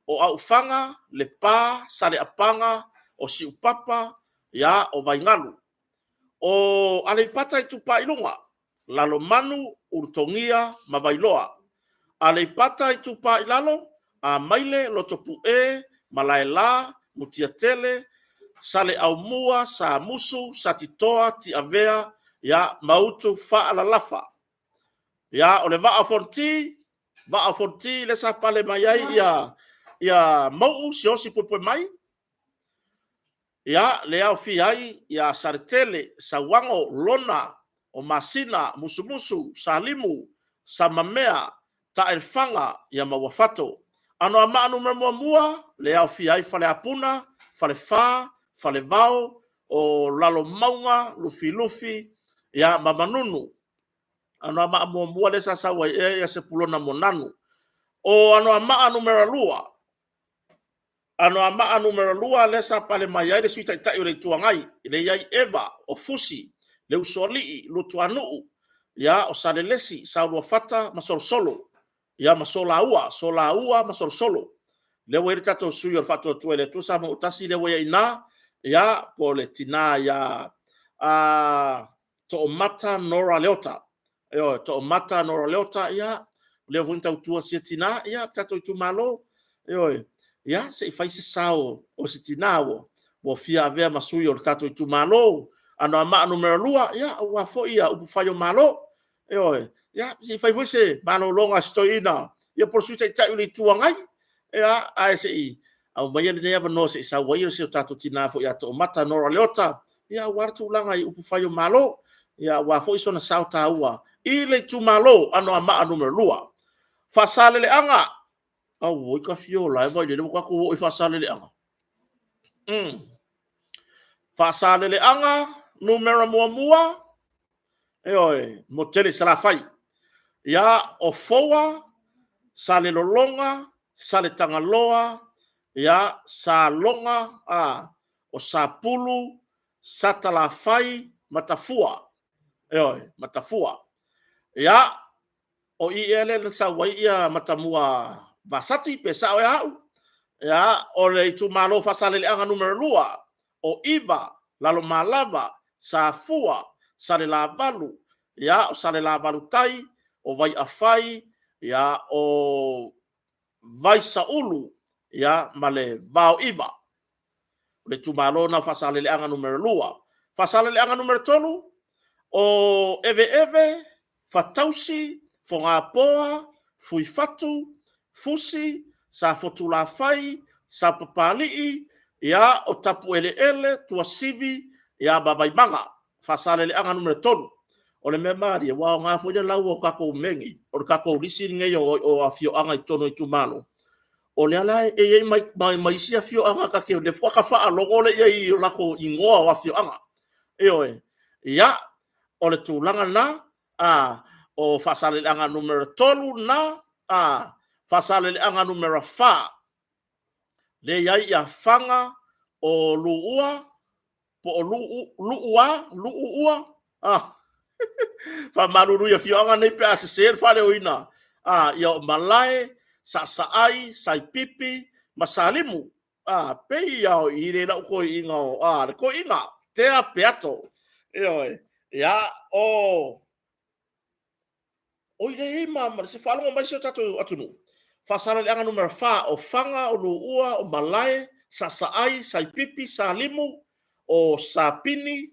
o Aufaga, Lepa, Saleapaga, o Siupapa, ia, o Vaigalu. O Aleipata Itupa i Luga, Lalomanu, Ulutogia ma Vailoa. Aleipata Itupa i Lalo, Amaile, Lotopue, Malaela, Mutiatele, Saleaaumua, Samusu, Satitoa, Tiavea, ia, ma Utufaalalafa. Ia, o le Vaa o Fonoti, Vaa o Fonoti lea sa pale mai ai ia ia Mauu Siaosi Puepuemai. Ia, lea e aofia ai ia Saletele, Sauano, Lona, o Masina, Musumusu, Salimu, Samamea, Taelefaga, ia ma Uafato. Anoamaa Nu.1, lea e aofia ai Faleapuna, Falefa, Falevao, o Lalomauga, Lufilufi, ia ma Manunu. Anoamaa muamua lea sa sau ai ea ia Sepulona Moananu. O Anoamaa Nu.2, Anoamaa Nu.2 lea sa pale mai ai le Sui Taitai o le Itu Agai, lea e i ai Eva, o Fusi, Leusoalii, Luatuanuu, ia, o Salelesi, Saoluafata ma Solosolo, ia ma Solaua, Solaua ma Solosolo. Lea ua i ai le tatou sui o le Faatuatua i le Atua Samoa ua Tasi lea ua i ai i ina, ia, po o le tina ia Toomata Nora Leota. Ioe, Toomata Nora Leota, ia, lea foi na tautua si tina, ia, tatou itumalo, ioe, ia, se i fai se sao o se tina ua fia avea ma sui o le tatou itumalo. Anoamaa Nu.2, ia, aua foi ia upufai o Malo. Ioe, ia, se i fai foi se malologa a si toeaina, ia po o le Sui Taitai o le Itu Agai, ia, ae se i aumaia lenei avanoa se i sau ai si o tatou tina foi ia Toomata Nora Leota, ia aua le tulaga i upufai o Malo, ia aua foi sona sao taua i le itumalo Anoamaa Nu.2. Faasaleleaga, auoi tafiola e vailele ua tatou oo i Faasaleleaga. Faasaleleaga numera muamua, ioe, mo tele i Salafai. Ia, o Foa, Salelologa, Saletagaloa, ia, Saloga, a, o Sapulu, Satalafai ma Tafua. Ioe, ma Tafua. Ia, o i ea lea na sau ai ia Matamua Vasati, pe sao ea au? Ia, o le itumalo Faasaleleaga Nu.2, o Iva, Lalomalava, Safua, Salelavalu, ia, o Salelavalu Tai, o Vaiafai, ia, o Vaisaulu, ia, ma le Vaoiva. O le itumalo lena o Faasaleleaga Nu.2. Faasaleleaga Nu.3, o Eveeve, Fatausi, Fogapoa, Fuifatu, Fusi, Safotulafai, Sapapalii, ia, o Tapueleele, Tuasivi, ia ma Vaimaga. Faasaleleaga Nu.3. O le mea malie, ua aoga foi le lau o tatou mea nei, o le tatou lisi lenei o afioaga i totonu o itumalo, o lea la e i ai ma isi afioaga ta te, lea faatoa ta faalogo lea i ai i o latou igoa o afioaga. Ioe. Ia, o le tulaga lena, a, o Faasaleleaga Nu.3 lena, a, Faasaleleaga Nu.4, lea e i ai ia Faga o Luua, po o Luua, Luua, a, faamalulu i afioaga nei pe a sese le faaleoina, a, ia o Malae, Saasaai, Saipipi ma Salimu. A, pei lava o i le lau toeaina o, a, le toeaina, Tea Peato. Ioe, ia, o O i lea i ma, ma se faalogo mai si o tatou atunuu. Faasaleleaga numera 4, o Faga, o Luua, o Malae, Saasaai, Saipipi, Salimu, o Sapini,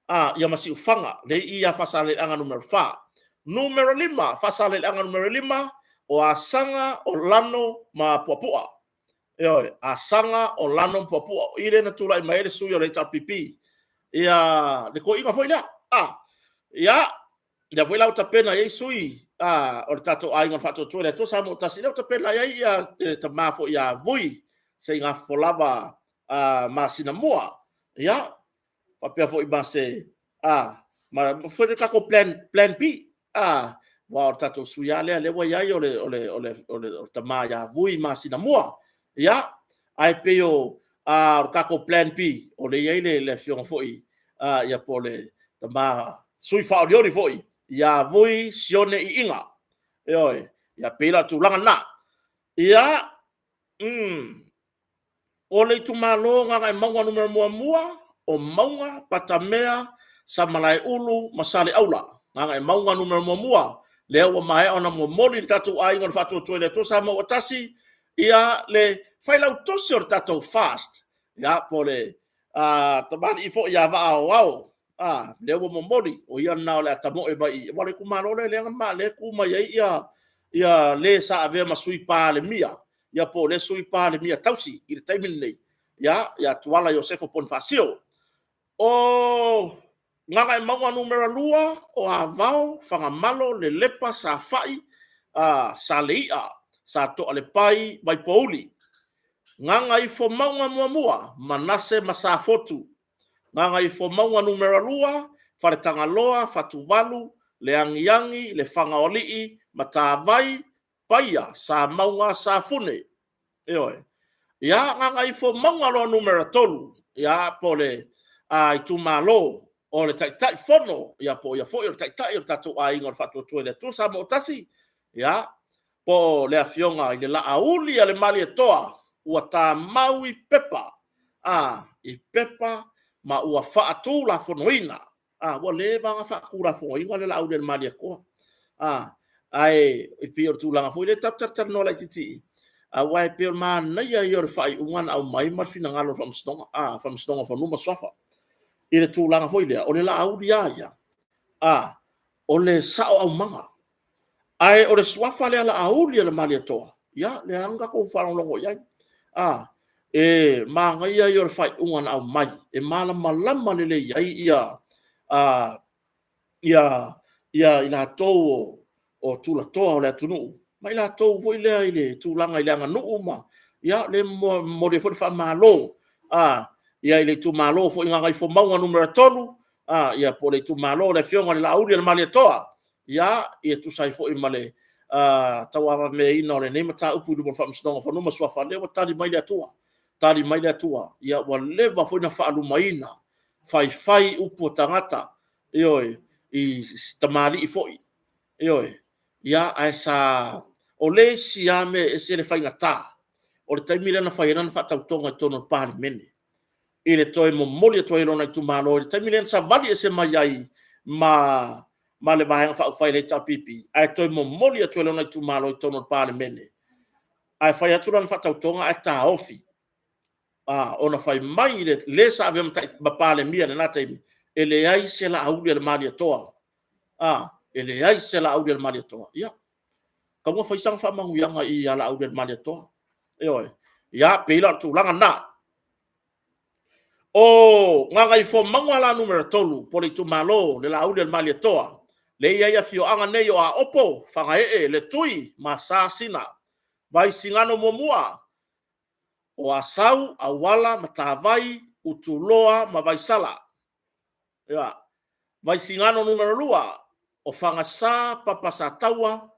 a, ia ma Siufaga. Lea i ia Faasaleleaga numera 4. Numera 5, Faasaleleaga numera 5, o Asaga, o Lano ma Puapua. Ioe, Asaga, o Lano ma Puapua. O i lea na tulai mai ai le sui o le HRPP. Ia, le toeaina foi lea. A, ia, lea foi la ua tapena i ai sui a, o le tatou aiga o le Faatuatua i le Atua Samoa ua Tasi, lea ua tapena i ai ia le tama foi ia Vui Seigafofolava a, masina mua. Ia, faapea foi ma se a, ma foi le tatou plan, plan B. A, aua o le tatou sui lava lea, lea ua i ai o le, o le, o le, o le, o le tama ia Vui masina mua. Ia, ae pei o, a, o le tatou plan B, o lea e i ai le, le afioga foi a, ia po o le tama sui faaolioli foi ia Vui Sione Iiga. Ioe, ia pei la o le tulaga lena. Ia, o le itumalo Gagaemauga Nu.1, o Mauga, Patamea, Samalaeulu ma Saleaula. Gagaemauga Nu.1, lea ua maea ona momoli le tatou aiga o le Faatuatua i le Atua Samoa ua Tasi, ia le failautusi o le tatou FAST, ia po o le Tamalii foi ia Vaa Aoao, lea ua momoli, o ia lena o le a tamoe mai i i, aua o le itumalo lea lea e tu mai ai le sa avea ma Sui Palemia, ia po o le Sui Palemia tausi i le taimi lenei, ia Tuala Iosefo Ponifasio. O Gagaemauga Nu.2, o Avao, Fagamalo, Lelepa, Safai, Saleia, Satoalepai, Vaipouli. Gagaifomauga 1, Manase ma Safotu. Gagaifomauga Nu.2, Faletagaloa, Fatuvalu, Leagiagi, Lefagaoalii, Matavai, Paia, Samauga, Safune. Ioe. Ia, Gagaifomauga loa Nu.3, ia po o le itumalo o le Taitaifono, ia po o ia foi o le Taitai o le tatou Aiga o le Faatuatua i le Atua Samoa ua Tasi, ia, po o le Afioga i le Laauli a le Malietoa, ua tamau i Pepa, i Pepa ma ua faatulafonoina. Ua leva lava ona faatulafonoina le Laauli a le Malietoa. Ae pei o le tulaga foi lea tatou te talatalanoa laitiiti i i, aua e pei o le manaia ia o le faaiuga na aumai ma le finagalo o le Faamasinoga, Faamasinoga o Fanua ma Suafa i le tulaga foi lea, o le Laauli lava ia, o le sao aumaga. Ae o le suafa lea Laauli a le Malietoa, ia, lea lava na tatou faalogologo i ai. E manaia ia o le faaiuga na aumai, e malamalama lelei ai i latou o tulatoa o le atunuu ma i latou foi lea i le tulaga i le aganuu ma… Ia, lea e momoli ai foi le faamalo i le itumalo foi o Gagaifomauga Nu.3, po o le itumalo o le Afioga i le Laauli a le Malietoa, e tusa ai foi ma le tauavameaina o lenei mataupu i luma o le Faamasinoga o Fanua ma Suafa. O lea ua tali mai le Atua, tali mai le Atua. Ua leva foi ona faalumaina, faifai upu a tagata, ioe, i tamalii foi, ioe. Ae sa… O le isi lava mea e ese le faigata, o le taimi lea na fai ai lana faatautoga i totonu o le Palemene i le toe momoli atu ai o lona itumalo i le taimi lea na savali ese mai ai ma le Vaega Faaupufai a le HRPP, ae toe momoli atu e lona itumalo i totonu o le Palemene, ae fai atu lana faatautoga ae taofi, ona fai mai le sa avea ma Palemia i lena taimi, e leai se Laauli a le Malietoa, e leai se Laauli a le Malietoa. Ia, tatau ona fai sana faamanuiaga ia Laaulialemalietoa. Ioe. Ia, pei la o le tulaga lena. O Gagaifomauga la Nu.3 po o le itumalo o le Laauli a le Malietoa, lea e i ai afioaga nei o Aopo, Fagaee, Letui ma Sasina. Vaisigano 1, o Asau, Auala, Matavai, Utuloa ma Vaisala. Vaisigano Nu.2, o Fagasa, Papa Sataua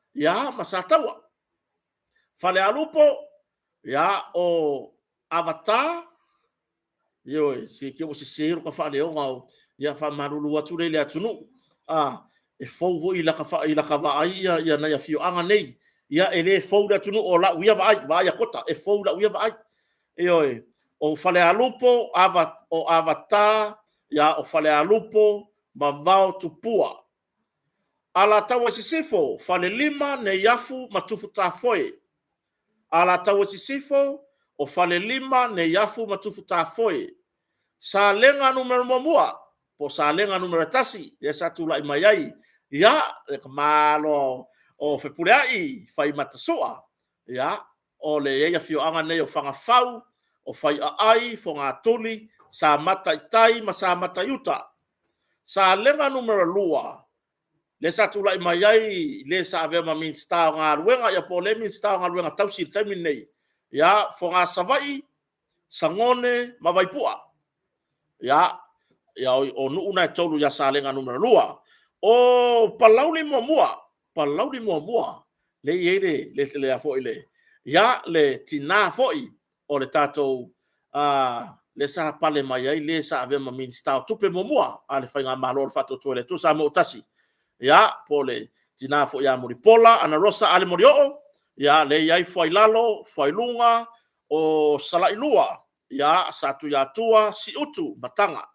ma Sataua. Falealupo, o Avata, ioe, se i te i ua sese lota faaleoga, ia faamalulu atu lea i le atunuu, e fou foi i lata vaai nai afioaga nei. Ia e le fou i le atunuu, o lau ia vaai, vaai a Kota, e fou i lau ia vaai. Ioe. O Falealupo, o Avata, o Falealupo ma Vaotupua. Alataua Sisifo, Falelima, Neiafu ma Tufutafoe. Alataua Sisifo, o Falelima, Neiafu ma Tufutafoe. Salega Nu.1, po o Salega 1, lea sa tulai mai ai le tamaloa o Fepuleai Faimatasoa. Ia, o lea e i ai afioaga nei o Fagafau, o Faiaai, Fogatuli, Samata i Tai ma Samata i Uta. Salega Nu.2, lea sa tulai mai ai le sa avea ma Minisita o Galuega, ia po o le Minisita o Galuega tausi i le taimi lenei, ia Fogaa-Savaii, Sagone ma Vaipua. Ia, o nuu na e 3 ia Salega Nu.2. O Palauli 1, Palauli 1, lea e i ai le tina foi o le tatou lea sa pale mai ai le sa avea ma Minisita o Tupe muamua a le Faigamalo a le Faatuatua i le Atua Samoa ua Tasi, ia, po o le tina foi ia Mulipola Anarosa Ale Molioo, lea e i ai Fuailalo, Fuailuga, o Salailua, Satuiatua Siutu Mataga.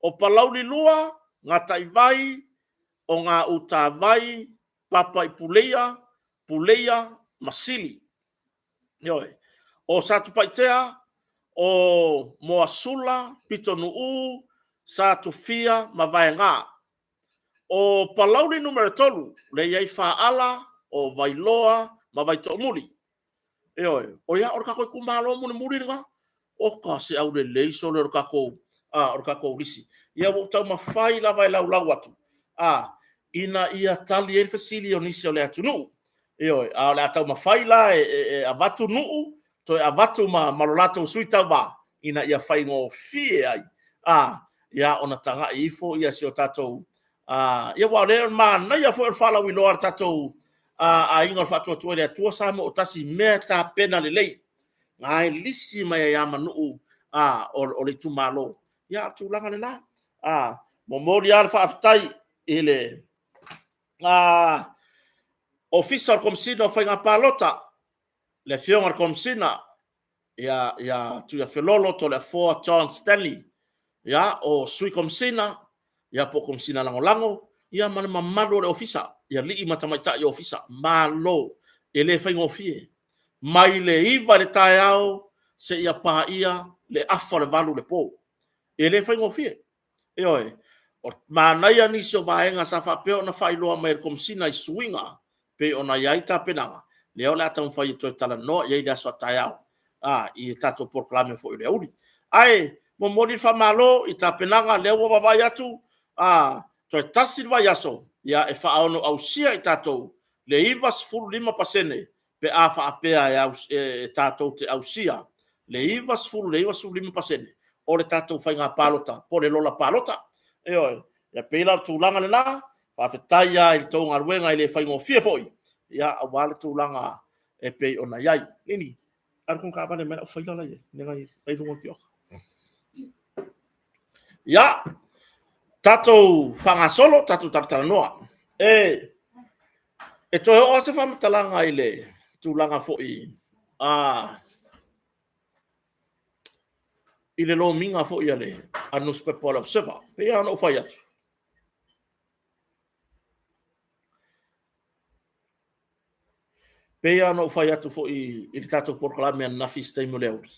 O Palauli 2, Gataivai, o Gautavai, Papaipuleia, Puleia ma Sili. Ioe. O Satupaitea, o Moasula, Pitonuu, Satufia ma Vaegā. O Palauli numera 3, lea e i ai Faaala, o Vailoa ma Vaitoomuli. Ioe, o ia o le tatou itumalo mulimuli lena. Oka se aulelei sole o le tatou, a, o le tatou lisi. Ia ua ou taumafai lava e laulau atu, a, ina ia tali ai le fesili o nisi o le atunuu. Ioe, a o le a taumafai la e avatu nuu, toe avatu ma lo latou sui tauva, ina ia faigofie ai, a, ia ona tagai ifo ia si o tatou, a, ia aua o lea e manaia foi o le faalauiloa a le tatou Aiga o le Faatuatua i le Atua Samoa ua Tasi i mea e tapena lelei, na e lisi mai ai lava ma nuu o le itumalo. Ia, a o le tulaga lena. Momoli lava le faafetai i le Ofisa o le Komesina o Faiga Palota, le Afioga i le Komesina ia Tuiafelolo Toleafoa John Stanley, ia, o Sui Komesina, ia po o Komesina Lagolago, ia ma le mamalu o le Ofisa i alii ma tamaitai o Ofisa. Malo! E le faigofie. Mai le 9 i le taeao seia paia le afa o le 8 i le po. E le faigofie. Ioe. Manaia nisi o vaega sa faapea ona faailoa mai e le Komesina i suiga pei ona i ai tapenaga, lea o le a taumafai e toe talanoa i ai i le aso a taeao i le tatou polokalame foi o le aoauli. Ae momoli le faamalo i tapenaga, lea ua vaavaai atu, toe tasi le vaiaso e faaono ausia e tatou le 95% pe a faapea e tatou te ausia le 90 i le 95% o le tatou faiga palota po o le lola palota. Ioe. E pei la o le tulaga lena, faafetai lava i le tou galuega e le faigofie foi, aua le tulaga e pei ona i ai. Lini, alu atu taavale mai lau faila la e i ai, la i luga o le pioka. Ia, tatou faagasolo, tatou talatalanoa. E toe oo lava se faamatalaga i le tulaga foi i le lomiga foi a le nusipepa o le Observer. E pei lava ona ou fai atu, pei lava ona ou fai atu foi i le tatou polokalame ananafi i se taimi o le aoauli,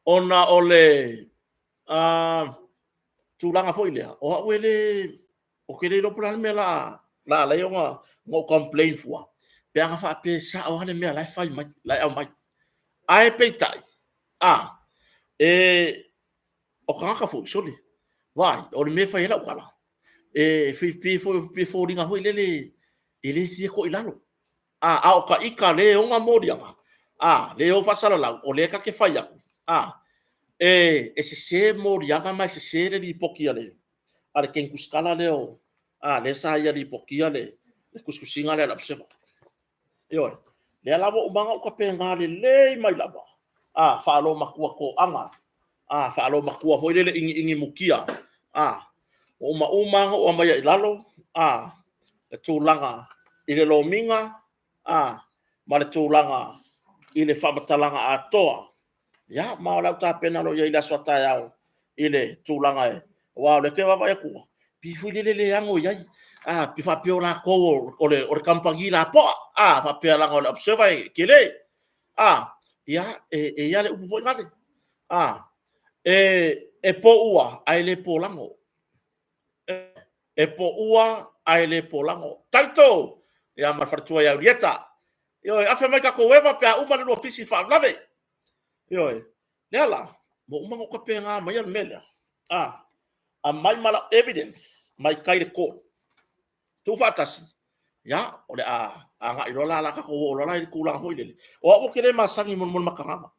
ona o le tulaga foi lea, o au e le, ou te le iloa po o le a le mea o le a ala ai ona ou complain fua, pe ana faapea e sao lava le mea la e fai mai, la e aumai. Ae peitai, e, o tagata foi, sole, vaai, o le mea e fai ai lau tala, e pei e foliga foi lele e le fia toilalo. A o ta ita lea e ona moliaga, lea e o faasalalau, o lea ta te fai atu, e sese moliaga ma e sese le lipoti a le teine tusitala lea, lea sa ia lipotia le tusitusiga lea a le Observer. Ioe. Lea la ua uma ona ou tapena lelei mai lava, faalomatua toaga, faalomatua foi lele iniini mutia, ua uma uma ona ou aumaia i lalo le tulaga i le lomiga ma le tulaga i le faamatalaga atoa. Ia, ma o le a ou tapena loa i ai i le aso a taeao i le tulaga e, aua o lea ou te vaavaai atu, pei foi lele e le ano i ai, pe faapea o latou o le kamupani lapoa, faapea leaga o le Observer e tele. Ia, e i ai lava le upu foi lale, e poua ae le polago. E poua ae le polago. Taito! Ia ma le faletua ia Ulieta. Ioe, afe mai tatou eva pe a uma le lua pisi i le faalavelave. Ioe. Lea la, ua uma ona ou tapena maia le mea lea, aumai ma lau evidence mai tai i le court, tuufaatasi, ia, o le a agai loa la, la tatou oo loa la i le tulaga foi lele. O au ou te le masani mo le matagaga.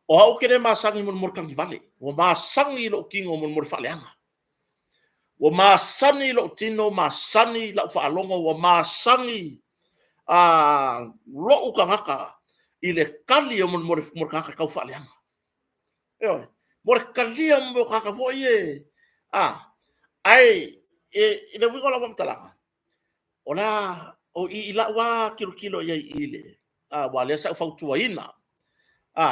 O au ou te le masani mo le tagivale. Ua masani lou tino mo le faaleaga. Ua masani lou tino, masani lau faalogo, ua masani lou tagata i le kali o le tagata tau faaleaga. Ioe. Mo le talia o tagata foi ia, ae i le uiga o lau faamatalaga, o le a, o i i lau lava tilotilo i ai i le, aua o lea sa ou fautuaina,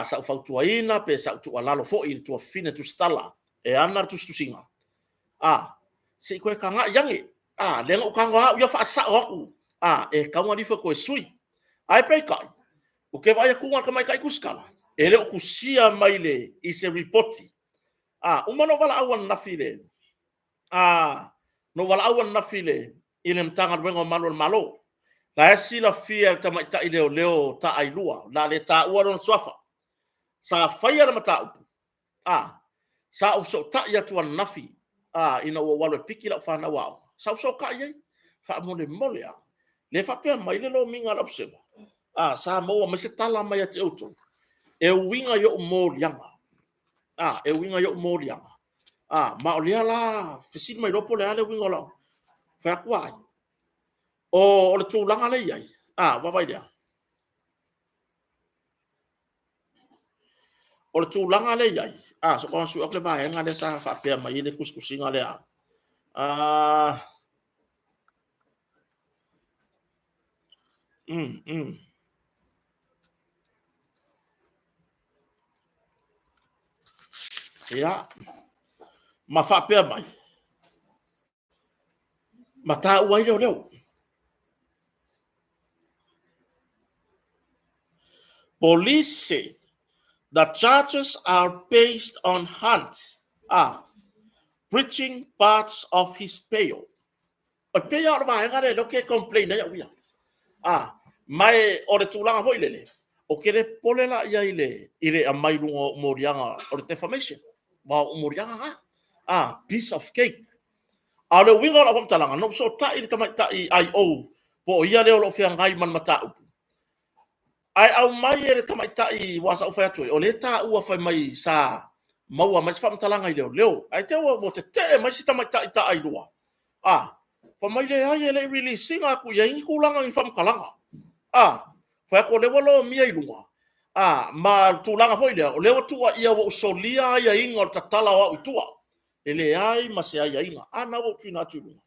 sa ou fautuaina pe sa ou tuualalo foi i le tuafafine tusitala e ana le tusitusiga, se i toe tagai ane, lea na ou tago lava au ia faasao atu, e tatau ona alu ifo e toe sui. Ae peitai, ou te vaai atu i le tamaitai tusitala, E le o tusia mai le i se ripoti. A, uma ona ou valaau ananafi i le a na ou valaau ananafi i le Matagaluega o Malu o le Malo. La e silafia e le tamaitai leoleo taailua, o le a le taua lona suafa. Sa faia le mataupu, a, sa ou fesootai atu ananafi ina ua ou alu e piki lau fanau aoga, sa ou fesootai i ai, faamolemole lava, lea e faapea mai le lomiga a le Observer, sa maua mai se tala mai ia te outou e uiga i ou moliaga, e uiga i ou moliaga, ma o lea la fesili mai loa po o le a le uiga o lau... Fai atu, a ai? O le tulaga lea e i ai, vaavaai lea. O le tulaga lea e i ai, se i ou sue atu le vaega lea sa faapea mai ai le tusitusiga lea. Ia, ma faapea mai, ma taua ai leoleo. Police say the charges are based on Hunt breaching parts of his bail. E pei lava o le vaega lea ou te complain ai au ia. Ma o le tulaga foi lele, ou te le popole la i ai i le aumai i luga o ou moliaga o le defamation, aua o ou moliaga na. Piece of cake. A o le uiga o lau faamatalaga, na ou fesootai i le tamaitai IO po o ia lea o lo o feagai ma le mataupu, ae aumai e le tamaitai aua sa ou fai atu ai, o lea e taua fai mai sa maua mai se faamatalaga i leoleo, ae te i ua tetee mai si tamaitai taailua, fai mai leai e le i release ina atu i ai ni tulaga o ni faamatalaga. Fai atu o lea ua lomia i luga, ma le tulaga foi lea, o lea ua tuuaia ua ou solia aiaiga o le tatala o au i tua. E leai ma se aiaiga. A lena ua ou tuuina atu i luga.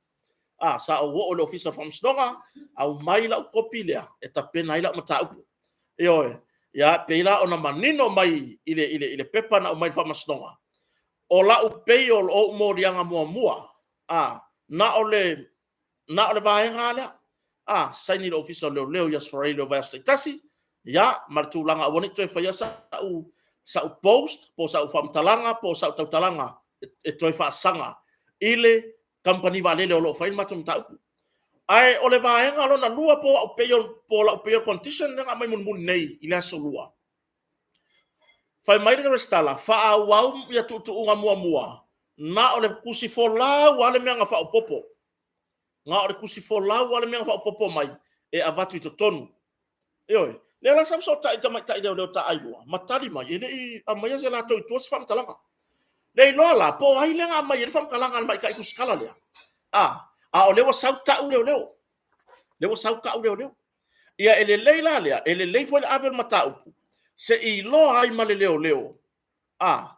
Sa ou oo i le Ofisa o Faamasinoga, aumai lau kopi lea e tapena ai lau mataupu. Ioe. E pei la ona manino mai i le pepa na aumai i le Faamasinoga, o lau bail, o ou moliaga muamua, na o le vaega lava lea, saini i le Ofisa o Leoleo i Aso Faraile o vaiaso taitasi, ia ma le tulaga aua ne i toe faia sau post po o sau faamatalaga po o sau tautalaga e toe faasaga i le kamupani vaalele o lo o fai le matou mataupu. Ae o le vaega lona lua po o lau bail condition lea na aumai mulimuli nei i le aso Lua, fai mai le Resitala, faaauau ia tuutuuga muamua, na o le tusi folau lava le mea na faaopoopo. Na o le tusi folau lava le mea na faaopoopo mai e avatu i totonu. Ioe. O lea la sa fesootai i le tamaitai leoleo taailua ma tali mai, e le i aumaia latou i tua se faamatalaga. Le iloa la po o ai lea na aumai ai le faamatalaga a le tamaitai tusitala lea, a o lea ua sau tau leoleo. Lea ua sau tau leoleo. Ia e lelei la lea, e lelei foi le ave o le mataupu se i iloa ai ma le leoleo,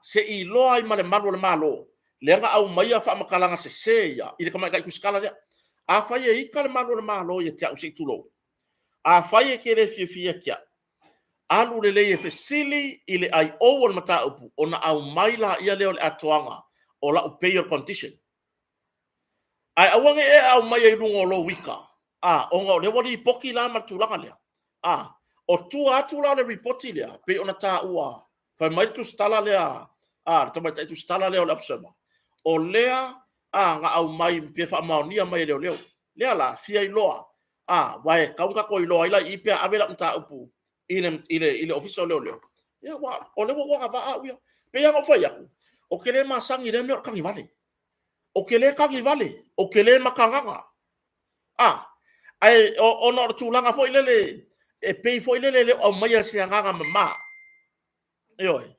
se i iloa ai ma le malu o le Malo lea na aumaia faamatalaga sese ia i le tamaitai tusitala lea. Afai e ita le malu o le Malo ia te au, se i tulou, afai e te le fiafia ia te au, alu lelei e fesili i le IO o le mataupu ona aumai laia o le atoaga o lau bail condition. Ae aua ne i e aumaia i luga o lou ita, ona o lea ua lipoti la ma le tulaga lea. O tua atu la o le lipoti lea, pei ona taua, fai mai le tusitala lea a le tamaitai tusitala lea o le Observer, o lea na aumai pe faamaonia mai e leoleo. Lea la, fia iloa, aua e tatau ona tatou iloa ai la i i pe a ave lau mataupu i le Ofisa o Leoleo, ia aua o lea ua ou agavaa au ia. E pei lava ona ou fai atu, ou te le masani i lea mea o le tagivale. Ou te le tagivale, ou te le makagaga. Ae ona o le tulaga foi lele, e pei foi lele e le o aumaia i se agaga mama. Ioe.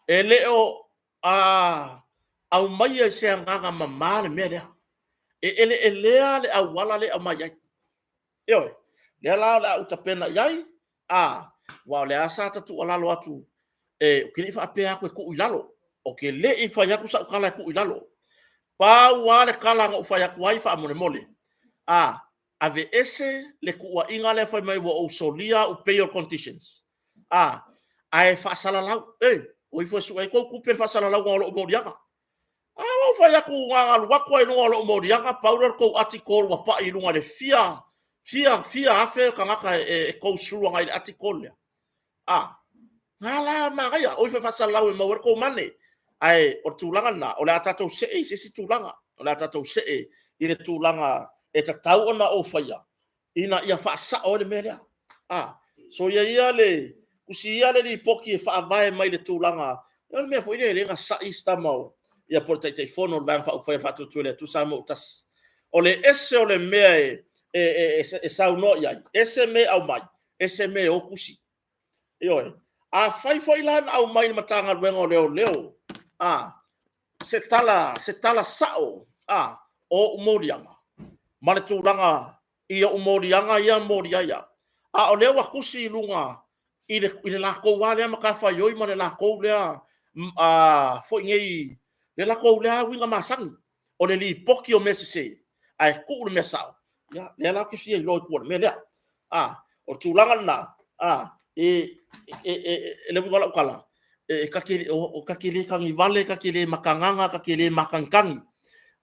E le o aumaia i se agaga mama le mea lea. E eleelea le auala lea e aumai ai. Ioe. O lea la o le a ou tapena i ai, aua o lea lava sa ta tuualalo atu, ou te le i faapea atu e tuu i lalo. Ou te le i fai atu sau tala e tuu i lalo. Pau lava le tala na ou fai atu ai faamolemole, aveese le tuuaiga lea fai mai ua ou solia au bail conditions, ae faasalalau. O ifo e sue ai tou tupe le faasalalauga o lou moliaga. A ua ou fai atu na ona alu atu lava i luga o lou moliaga, pau lea o le tou article ua pai i luga i le fia, fia, fia afe tagata e go through agai i le article lea. Ngā la manaia, oi fai faasalalau e maua ai le kou mane. Ae o le tulaga lena, o le a tatou see i se isi tulaga. O le a tatou see i le tulaga e tatau ona ou faia ina ia faasao ai le mea lea. A, soia ia le tusi ia le lipoti e faavae mai le tulaga, o le mea foi lea na sa'i si tama o ia po o le Taitaifono o le Vaega Faaupufai a le Faatuatua i le Atua Samoa ua Tasi. O le ese o le mea e saunoa i ai, ese mea e aumai, ese mea e o tusi. Ioe. Afai foi la na aumai i le Matagaluega o Leoleo se tala sao o ou moliaga ma le tulaga i ou moliaga ia na molia ai au, a o lea ua tusi i luga i le latou lava lea matafaioi ma le latou lea foi nei, le latou lea uiga masani, o le lipoti o mea sese ae tuu le mea sao, ia, lea la ou te fia iloa i tua i le mea lea. O le tulaga lena, o le uiga o lau tala, ta te le tagivale, ta te le makagaga, ta te le matagitagi,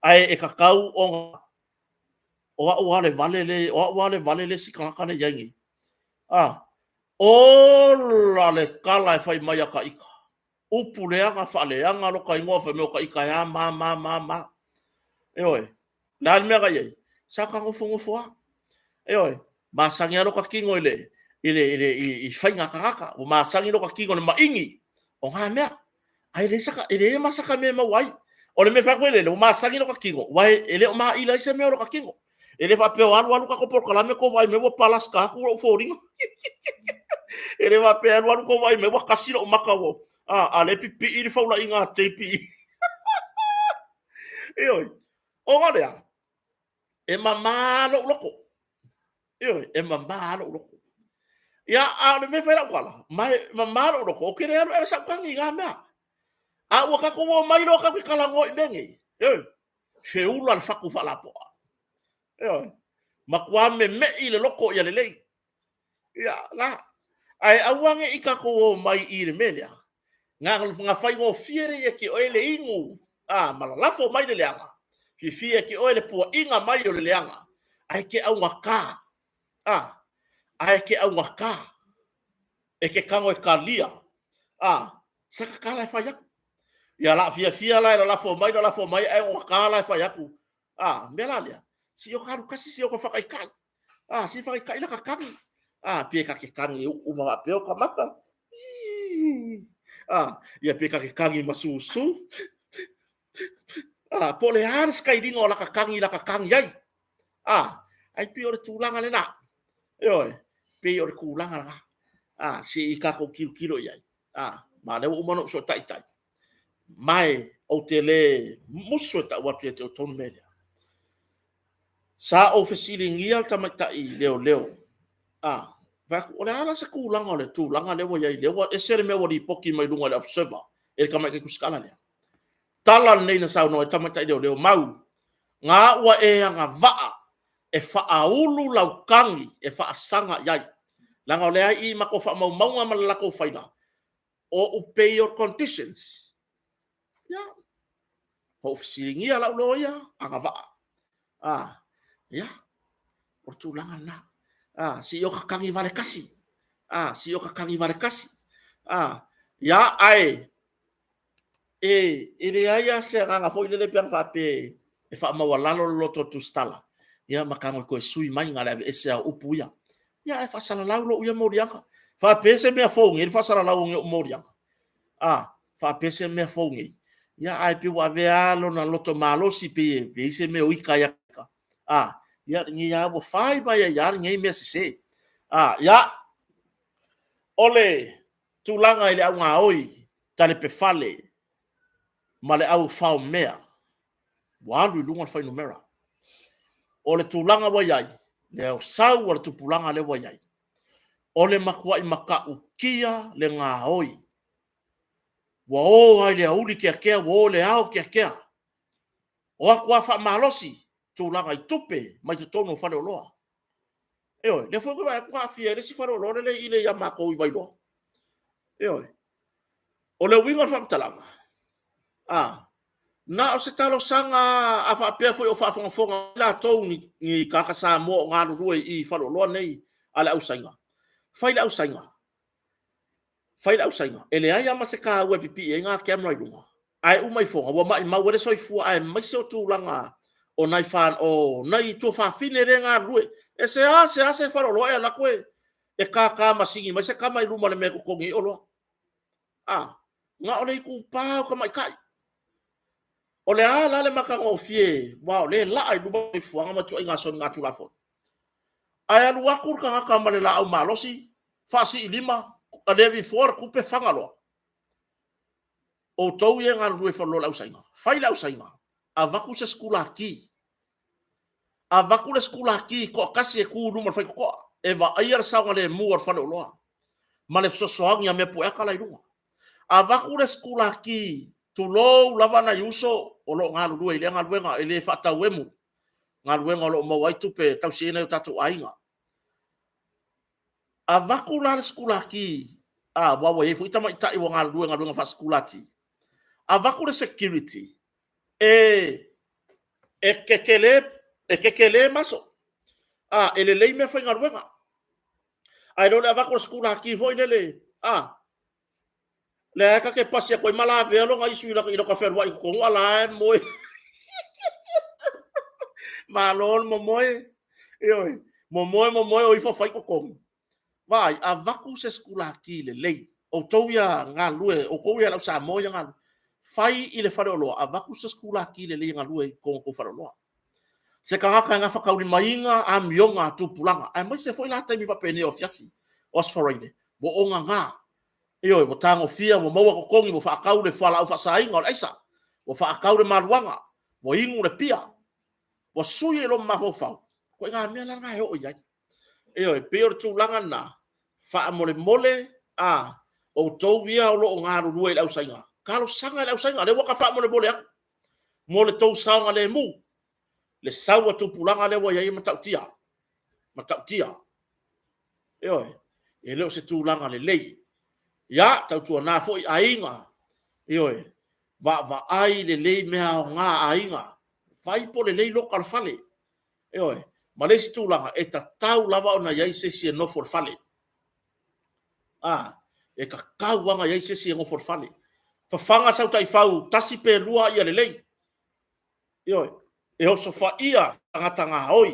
ae e tatau ona... O au lava le vale le isi tagata lea e i ai nei. Ola le tala e fai mai ia ta ita, upu leaga faaleaga lota igoa, fai mai o ta ita e a ma ma ma. Ioe. O le a le mea na i ai? Sa ta nofonofo lava. Ioe. Masani lava lo ta tino i faiga a tagata, ua masani lo ta tino i le maini o na mea. Ae leai ma sata mea e maua ai. O le mea e fai atu ai lele, ua masani lo ta tino, aua e le o maila ai se mea o lo ta tino. E le faapea o alu alu tatou polokalame tou vaai mai ua palasta atu lou foliga. E le faapea e alu alu tou vaai mai ua tasi lou maka, a o lea e pipii le faulaiga a tape i i. Ioe. Ona o le a? E mama lou loto. Ioe, e mama lou loto. Ia, a o le mea e fai ai lau tala, ma e mama lou loto, ou te le alu e ave sau tagi i na mea. A ua tatou omai loa tatou te talanoa i mea nei, ioe, feula le fatu faalapoa. Ioe, matua memei le loto ia lelei. Ia, na. Ae aua ne i tatou omai i le mea lea, na faigofie lea ia te oe le inu ma lalafo mai le leaga, fiafia ia te oe le puaina mai o le leaga, ae te augata, ae te augata, e te tago e talia, saka tala e fai atu. Ia la fiafia la e lalafo mai, lalafo mai, ae augata la e fai atu. A, mea la lea, se i o ta alu tasi se i o ta faataitai. A, se i faataitai la ta tagi. A, pe ta te tagi uu ma faapea o ta maka. A, ia pe ta te tagi ma susu. A, po o le a le sikailiga o lata tagi la ta tagi ai. A, ai pei o le tulaga lena. Ioe, pei o le tulaga lena. A, se i tatou tilotilo i ai. A, ma o lea ua uma ona ou sootaitai, ma ou te le musu e tau atu ia te outou le mea lea. Sa ou fesiligia le tamaitai leoleo, a, fai atu, o le a la se tulaga o le tulaga lea ua i ai, lea ua ese le mea ua lipoti mai luga i le Observer e le tamaitai tusitala lea. Tala lenei na saunoa ai le tamaitai leoleo, Mau, na ua e agavaa e faaulu lau tagi e faasaga i ai, leaga o lea e i i matou faamaumauga ma le latou faila, o ou bail conditions. Ia, ou fesiligia lau loia, agavaa. Ah, ia, o le tulaga lena. Ah, se i o ta tagi vale tasi. Ah, se i o ta tagi vale tasi. Ah, ia, ae, e leai lava se agaga foi lele pe ana faapea e faamaualalo le loto o le tusitala, ia ma tago e toe sui mai na o le aveese lava o upu ia. Ia ae faasalalau lou ia moliaga. Faapea se mea fou nei le faasalalau o ou moliaga? A, faapea se mea fou nei? Ia ae pei ua avea lava lona loto malosi pei e i ai se mea o ita ia te ia. A, ia lenei lava ua fai mai ai lava lenei mea sese. A, ia, o le tulaga i le au gaoi talepefale ma le au faomea, ua alu i luga le fuainumera. O le tulaga ua i ai, le sau a le tupulaga lea ua i ai, o le matuai matautia le gaoi. Ua o lava i le aoauli keakea, ua o i le ao keakea. O atu lava faamalosi tulaga i tupe mai totonu o faleoloa. Ioe, lea foi ou te vaai atu na aafia ai le isi faleoloa lea e i ia matou i Vailoa. Ioe. O le uiga o le faamatalaga, a, na o se talosaga a faapea foi o faafogafoga mai latou ni tagata Samoa o galulue i faleoloa nei a le au Saina, fai le au Saina. Fai le ausaiga, e leai lava ma se kaua e pipii ai ngā camera i luga, ae uma ifoga ua maimau ai le soifua aemaise o tulaga o nai fa, o nai tuafafine lea e galulue. E seasea se faleoloa e alu atu e kākā masini mai se tama i luma o le mea e totogi ai oloa. A, na o le itupa o tamaitai. O le a la le matagofie aua o lea e laa i luma le soifuaga ma ituaiga soligatulafono. Ae alu atu le tagata ma le laau malosi, faasii lima, levy 4 le tupe, fana loa. Outou ia e galulue i faleoloa o le ausaiga, fai le ausaiga, avatu se sikulaki, avatu le sikulaki toatasi e tu i luma o le faitotoa e vaaia le saogalemu o le faleoloa ma le fesoasoani a mea pueata la i luga. Avatu le sikulaki, tulou lava nai uso o lo o galulue i lea galuega, e le faatauemu galuega o lo o maua ai tupe e tausi ai nai o tatou aiga. Avatu la le sikulaki, aua ua i ai foi tamaitai ua galulue i galuega faasikulaki, avatu le security e tetele maso, e lelei meafaigaluega. Ae le o le avatu o le sikulaki foi lele, a, lea lava ta te pasi atu ai ma lavea lona isu i lota fealuai i totonu a o la e moe. Malo le momoe. Ioe. Momoe momoe o ifo fai totogi. Vaai, avatu se sikulaki lelei. Outou ia galulue, outou ia le au Samoa ia e galulue, fai i le faleoloa, avatu se sikulaki lelei e galue i totonu o tou faleoloa. Se tagata e gafataulimaina amioga a tupulaga, aemaise foi la taimi faapenei o afiafi, o Aso Faraile ua ogaga. Ioe, ua tagofia ua maua totogi, ua faatau le fualaau faasaina o le aisa, ua faatau le maluaga, ua inu le pia, ua sui ai lou mafaufau, o ituaiga mea la na e oo i ai. Ioe, e pei o le tulaga lena, faamolemole a outou ia o lo o galulue i le ausaiga, talosaga i le ausaiga, o lea ua ta faamolemole atu mo le tou saogalemu, le sau a tupulaga lea ua i ai e matautia, matautia. Ioe, e le o se tulaga lelei. Ia, tautuana foi aiga, ioe, vaavaai lelei mea aoga a aiga, vaai po o lelei loka o le fale. Ioe. Ma le isi tulaga, e tatau lava ona i ai se isi e nofo i le fale. A, e tatau lava ona i ai se isi e nofo i le fale. Fafaga sau taifau tasi pe lua ia lelei. Ioe. E osofaia tagata gaoi,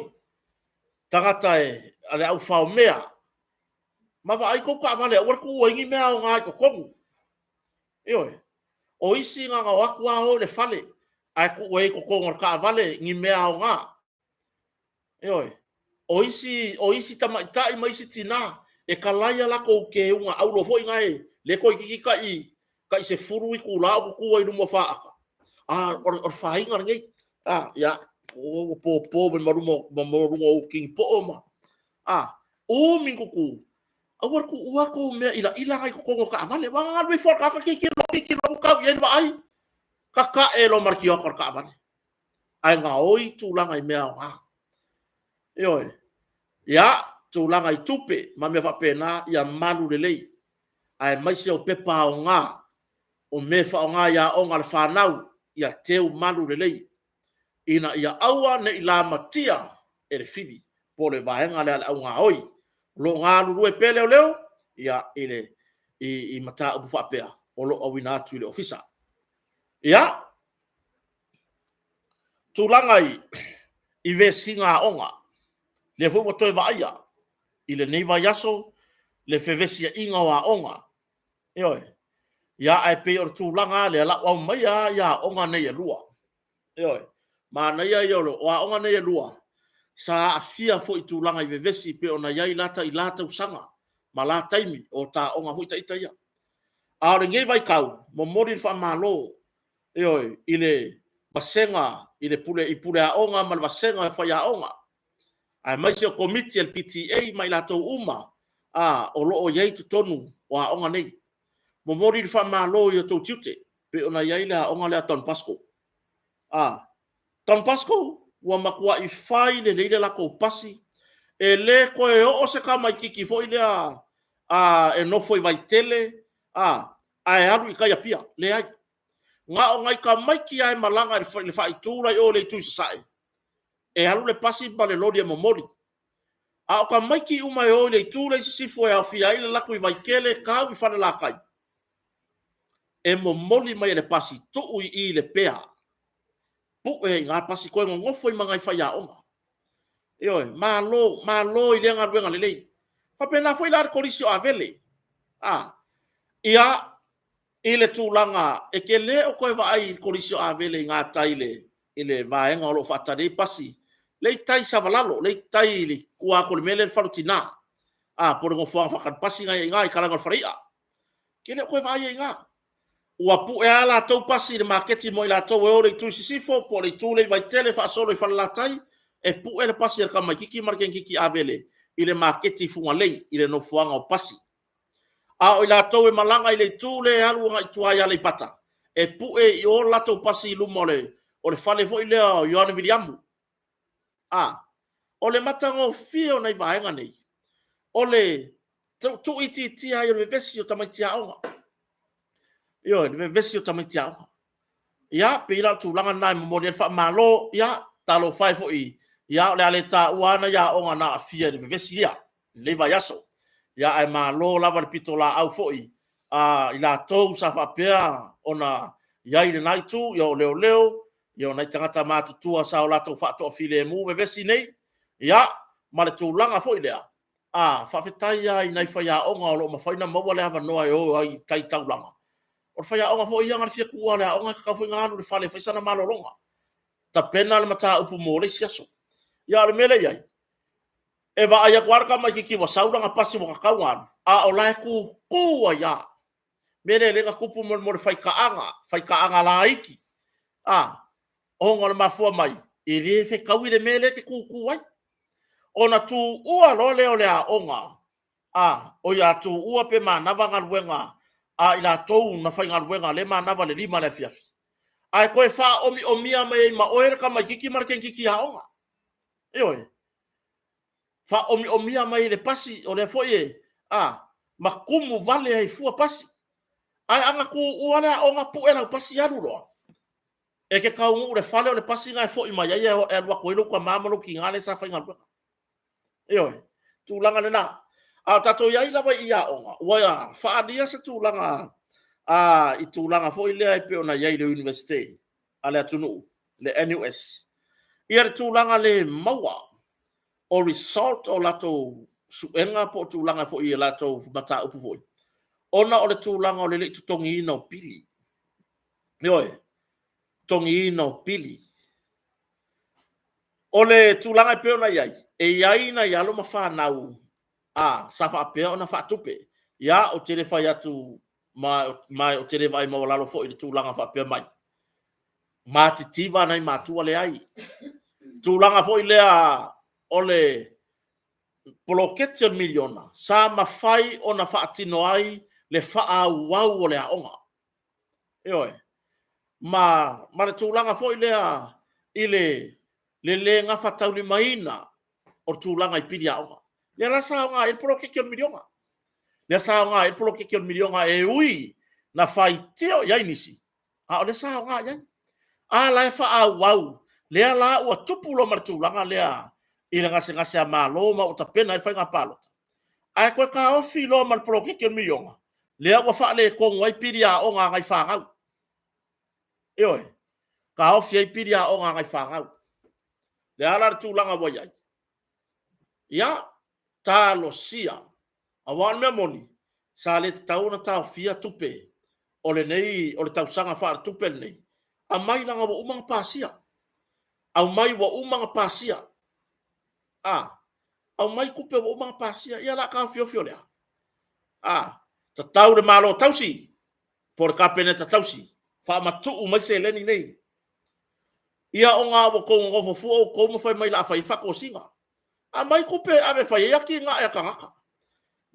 tagata a le aufaomea, ma vaai tou taavale aua le tuua ai ni mea aoga i totonu. Ioe. O isi na ona o atu lava o i le fale, ae tuu ai i totonu o le taavale ni mea aoga. Ioe. O isi tamaitai ma isi tina, e talai a latou keuga auro foi na e lea toeitiiti tai 10 itula o tutu ai i luma o faata, a, o le fāina lenei. A, ia, ua popo mai ma luga o ou tinipo'o ma… A, umi ona tutu, aua le tuua a outou mea ilaila na i totonu o taavale, aua na ona alu ifo lava o le tagata tilotilo atu, tilotilo atu tau i ai le vaai, tatae loa ma le tioata o le taavale, ae gaoi tulaga i mea aoga. Ioe. Ia, tulaga i tupe ma mea faapena, ia malu lelei, aemaise o pepa aoga, o mea e faaaoga i aoga a le fanau, ia teu malu lelei, ina ia aua ne i lamatia e le fili po o le vaega lea a le au gaoi o lo o galulue pea leoleo i mataupu faapea o lo o auina atu i le Ofisa. Ia, tulaga i vesiga aoga, lea foi ua toe vaaia i lenei vaiaso le fevesiaiga o aoga. Ioe. Ia ae pei o le tulaga lava lea, o le a ou aumaia lava aoga nei e lua. Ioe. Manaia ia o aoga nei e lua, sa aafia foi i tulaga i vevesi pei ona i ai i la tausaga ma la taimi o ta aoga foi ita ia. A o lenei vaitau, momoli le faamalo, ioe, i le vasega i Pule Aoga ma le vasega o faiaoga, aemaise o Komiti a le PTA ma i latou uma o lo o i ai i totonu o aoga nei. Momoli le faamalo i o outou tiute pei ona i ai le aoga lea a Don Bosco. Don Bosco, ua matuai fai lelei le latou pasi, e le toe oo se tamaitiiti foi lea e nofo i Vaitele ae alu i tai i Apia, leai. Na o nai tamaiti lava e malaga i le faaitu la i o i le itu i sasae, e alu le pasi ma le loli e momoli. A o tamaiti uma e o i le itu lea i sisifo e aofia ai le laku i Vaitele, tau i Falelatai, e momoli mai e le pasi tuu i i i Lepea, pue ai i ina le pasi toe nonofo ai ma nai faiaoga. Ioe, malo, malo i lea galuega lelei. E faapena foi la le Kolisi o Avele. A, ia, i le tulaga e te le o toe vaai i le Kolisi o Avele i gatai i le vaega o lo o faatali ai pasi, lea e i tai i Savalalo, lea e i tai i tua atu o le mea lea o le Faletina, a, po o le nofoaga faatali pasi lena e i ina i talaane o le fale i'a. E te le o toe vaai ai i ina. Ua pue lava latou pasi i le maketi mo i latou e o i le itu i sisifo po o le itu lea i Vaitele faasolo i Falelatai, e pue le pasi a le tamaitiiti ma le teineitiiti Avele i le maketi i Fugalei i le nofoaga o pasi. A o i latou e malaga i le itu lea e alu agai i tua i Aleipata, e pue i o le latou pasi i luma o le fale foi lea o Ioane Viliamu. O le matagofie o nai vaega nei, o le tuuitiitia ai o le vevesi o tamaiti aoga. Ioe, le vevesi o tamaiti aoga. Ia, pei la o le tulaga lena e momoli ai le faamalo. Ia, talofa e foi, o le a le taua lava nai aoga na aafia i le vevesi ia i lenei vaiaso. Ae malo lava le pitolaau foi a i latou sa faapea ona i ai i lena itu, o leoleo, o nai tagata matutua sa o latou faatoafilemu vevesi nei, ia, ma le tulaga foi lea, faafetai lava i nai faiaoga o lo o mafai ona maua le avanoa e o ai i tai i taulaga. O le faiaoga foi ia na o le fia tuua lava o le aoga e tatau foi ona alu i le fale e fai sana malologa, tapena le mataupu mo le isi aso. Ia, a o le mea lea e i ai, e vaai atu lava le tamaitiiti ua sau lana pasi ua tatau ona alu, a o la e tutu ai lava. O le mea lea e ala ai ona tupu le faitaaga, faitaaga laiti, ona o le mafua mai, e le fetaui le mea lea e te tutu ai. Ona tuua loa lea o le aoga, oi a tuua pe manava galuega a i latou na faigaluega lea e manava i le 5 i le afiafi, ae toe faaomiomia mai ai ma oe le tamaitiiti ma le teineitiiti aoga. Ioe. Faaomiomia mai e le pasi, o lea foi e… a, ma tumu vale ai fua pasi. Ae ana tuua le aoga pue lau pasi alu loa, e te taunuu i le fale o le pasi lena e foi mai ai e alu atu ai lou tama ma lou tina lea sa faigaluega. Ioe, o le tulaga lena. A o tatou i ai lava i aoga, ua faaalia se tulaga i tulaga foi lea e pei ona i ai i le Iunivesite a le atunuu, le NUS, ia le tulaga le maua o result o latou suega po o tulaga foi i latou mataupu foi, ona o le tulaga o le le i totogiina o pili. Ioe, totogiina o pili. O le tulaga e pei ona i ai, e i ai nai alo ma fanau sa faapea ona faatupe. Ia, ou te le fai atu, ma ou te le vaai maualalo foi i le tulaga faapea mai, matitiva nai matua, leai. Tulaga foi lea o le poloketi o le miliona, sa mafai ona faatino ai le faaauau o le aoga. Ioe. Ma le tulaga foi lea i le le gafataulimaina o tulaga i pili aoga. Lea la sa aoga ai le poloketi o le miliona. Lea sa aoga ai le poloketi o le miliona e ui na faitio i ai nisi, a o lea sa aoga i ai. A la e faaauau, lea la ua tupu loa ma le tulaga lea i le gasegase a Malo ma ua tapena ai le faiga palota, ae toe taofi loa ma le poloketi o le miliona, lea ua faaletonu ai pili aoga a nai fanau. Ioe, taofi ai pili aoga a nai fanau. O le a la le tulaga ua i ai? Ia, talosia, aua o le mea moni, sa le tatau ona taofia tupe o lenei, o le tausaga faaletupe lenei, aumai leaga ua uma ona pasia, aumai ua uma ona pasia. A, aumai tupe ua uma ona pasia, ia o le a taofiofi o le a? A, tatau i le Malo tausi po o le Kapeneta tausi, faamatuu mai seleni nei. Ia ona ua outou nonofo fua outou ma fai mai o le a fai ai faatosina. Aumai tupe e ave e fai ai atinae a tagata.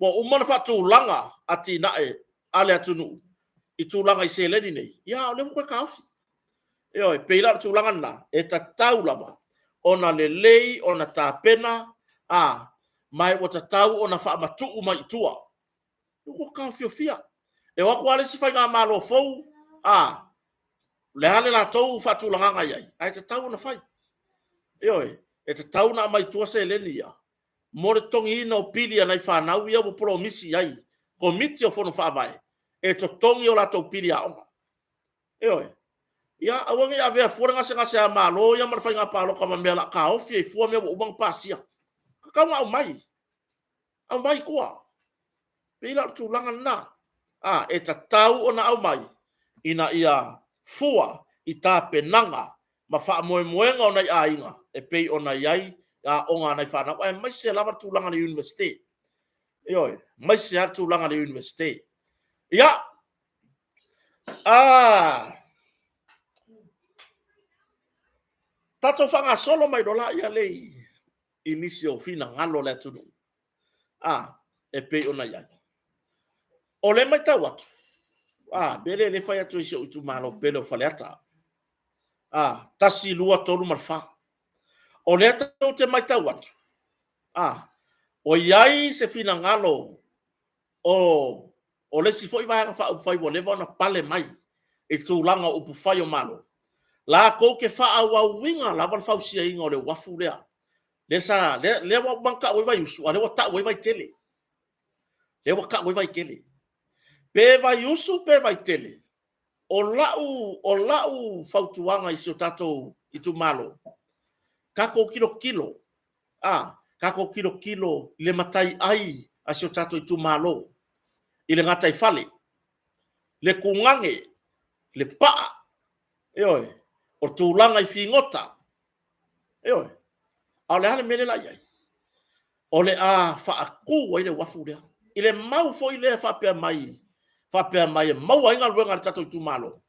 Ua uma ona faatulaga atinae a le atunuu i tulaga i seleni nei, a o lea ua toe taofi. Ioe, e pei la o le tulaga lena, e tatau lava ona lelei ona tapena, ma ua tatau ona faamatuu mai i tua. Aua tou te taofiofia, e o atu lava le isi faigamalo fou, o le a le latou faatulagaga e i ai, ae tatau ona fai. Ioe, e tatau ona aumai i tua seleni ia mo le totogiina o pili a nai fanau ia ua polomisi i ai Komiti o Fono Faavae e totogi o latou pili aoga. Ioe. Ia, aua ne i avea fua le gasegase a Malo ia ma le faiga palota ma mea o le a taofi ai fua mea ua uma ona pasia. E tatau ona aumai, aumai i tua. E pei la o le tulaga lena, a, e tatau ona aumai ina ia fua i tapenaga ma faamoemoega o nai aiga e pei ona i ai aoga a nai fanau, aemaise lava le tulaga i le Iunivesite. Ioe, aemaise lava le tulaga i le Iunivesite. Ia, tatou faagasolo mai loa laia lea i nisi o finagalo o le atunuu e pei ona i ai. O lea e matau atu, a, mea lea e fai atu i si ou itumalo pele o Faleata, 1, 2, 3 ma le 4. O lea tatou te matau atu, o i ai se finagalo o le isi foi Vaega Faaupufai ua leva ona pale mai i tulaga o upufai o Malo, latou te faaauauina lava le fausiaina o le uafu lea, lea ua uma ona tau ai Vaiusu, a o lea ua tau ai Vaitele. Lea ua tau ai Vaitele. Pe Vaiusu pe Vaitele, o lau fautuaga i si o tatou itumalo, tatou tilotilo, tatou tilotilo i le mataiai a si o tatou itumalo i le gataifale, le tugane, le paa, ioe, o tulaga i figota, ioe. A o le a le mea lea o le a i ai? O le a faatu ai le uafu lea. I le mau foi lea e faapea mai, faapea mai e maua ai galuega a le tatou itumalo.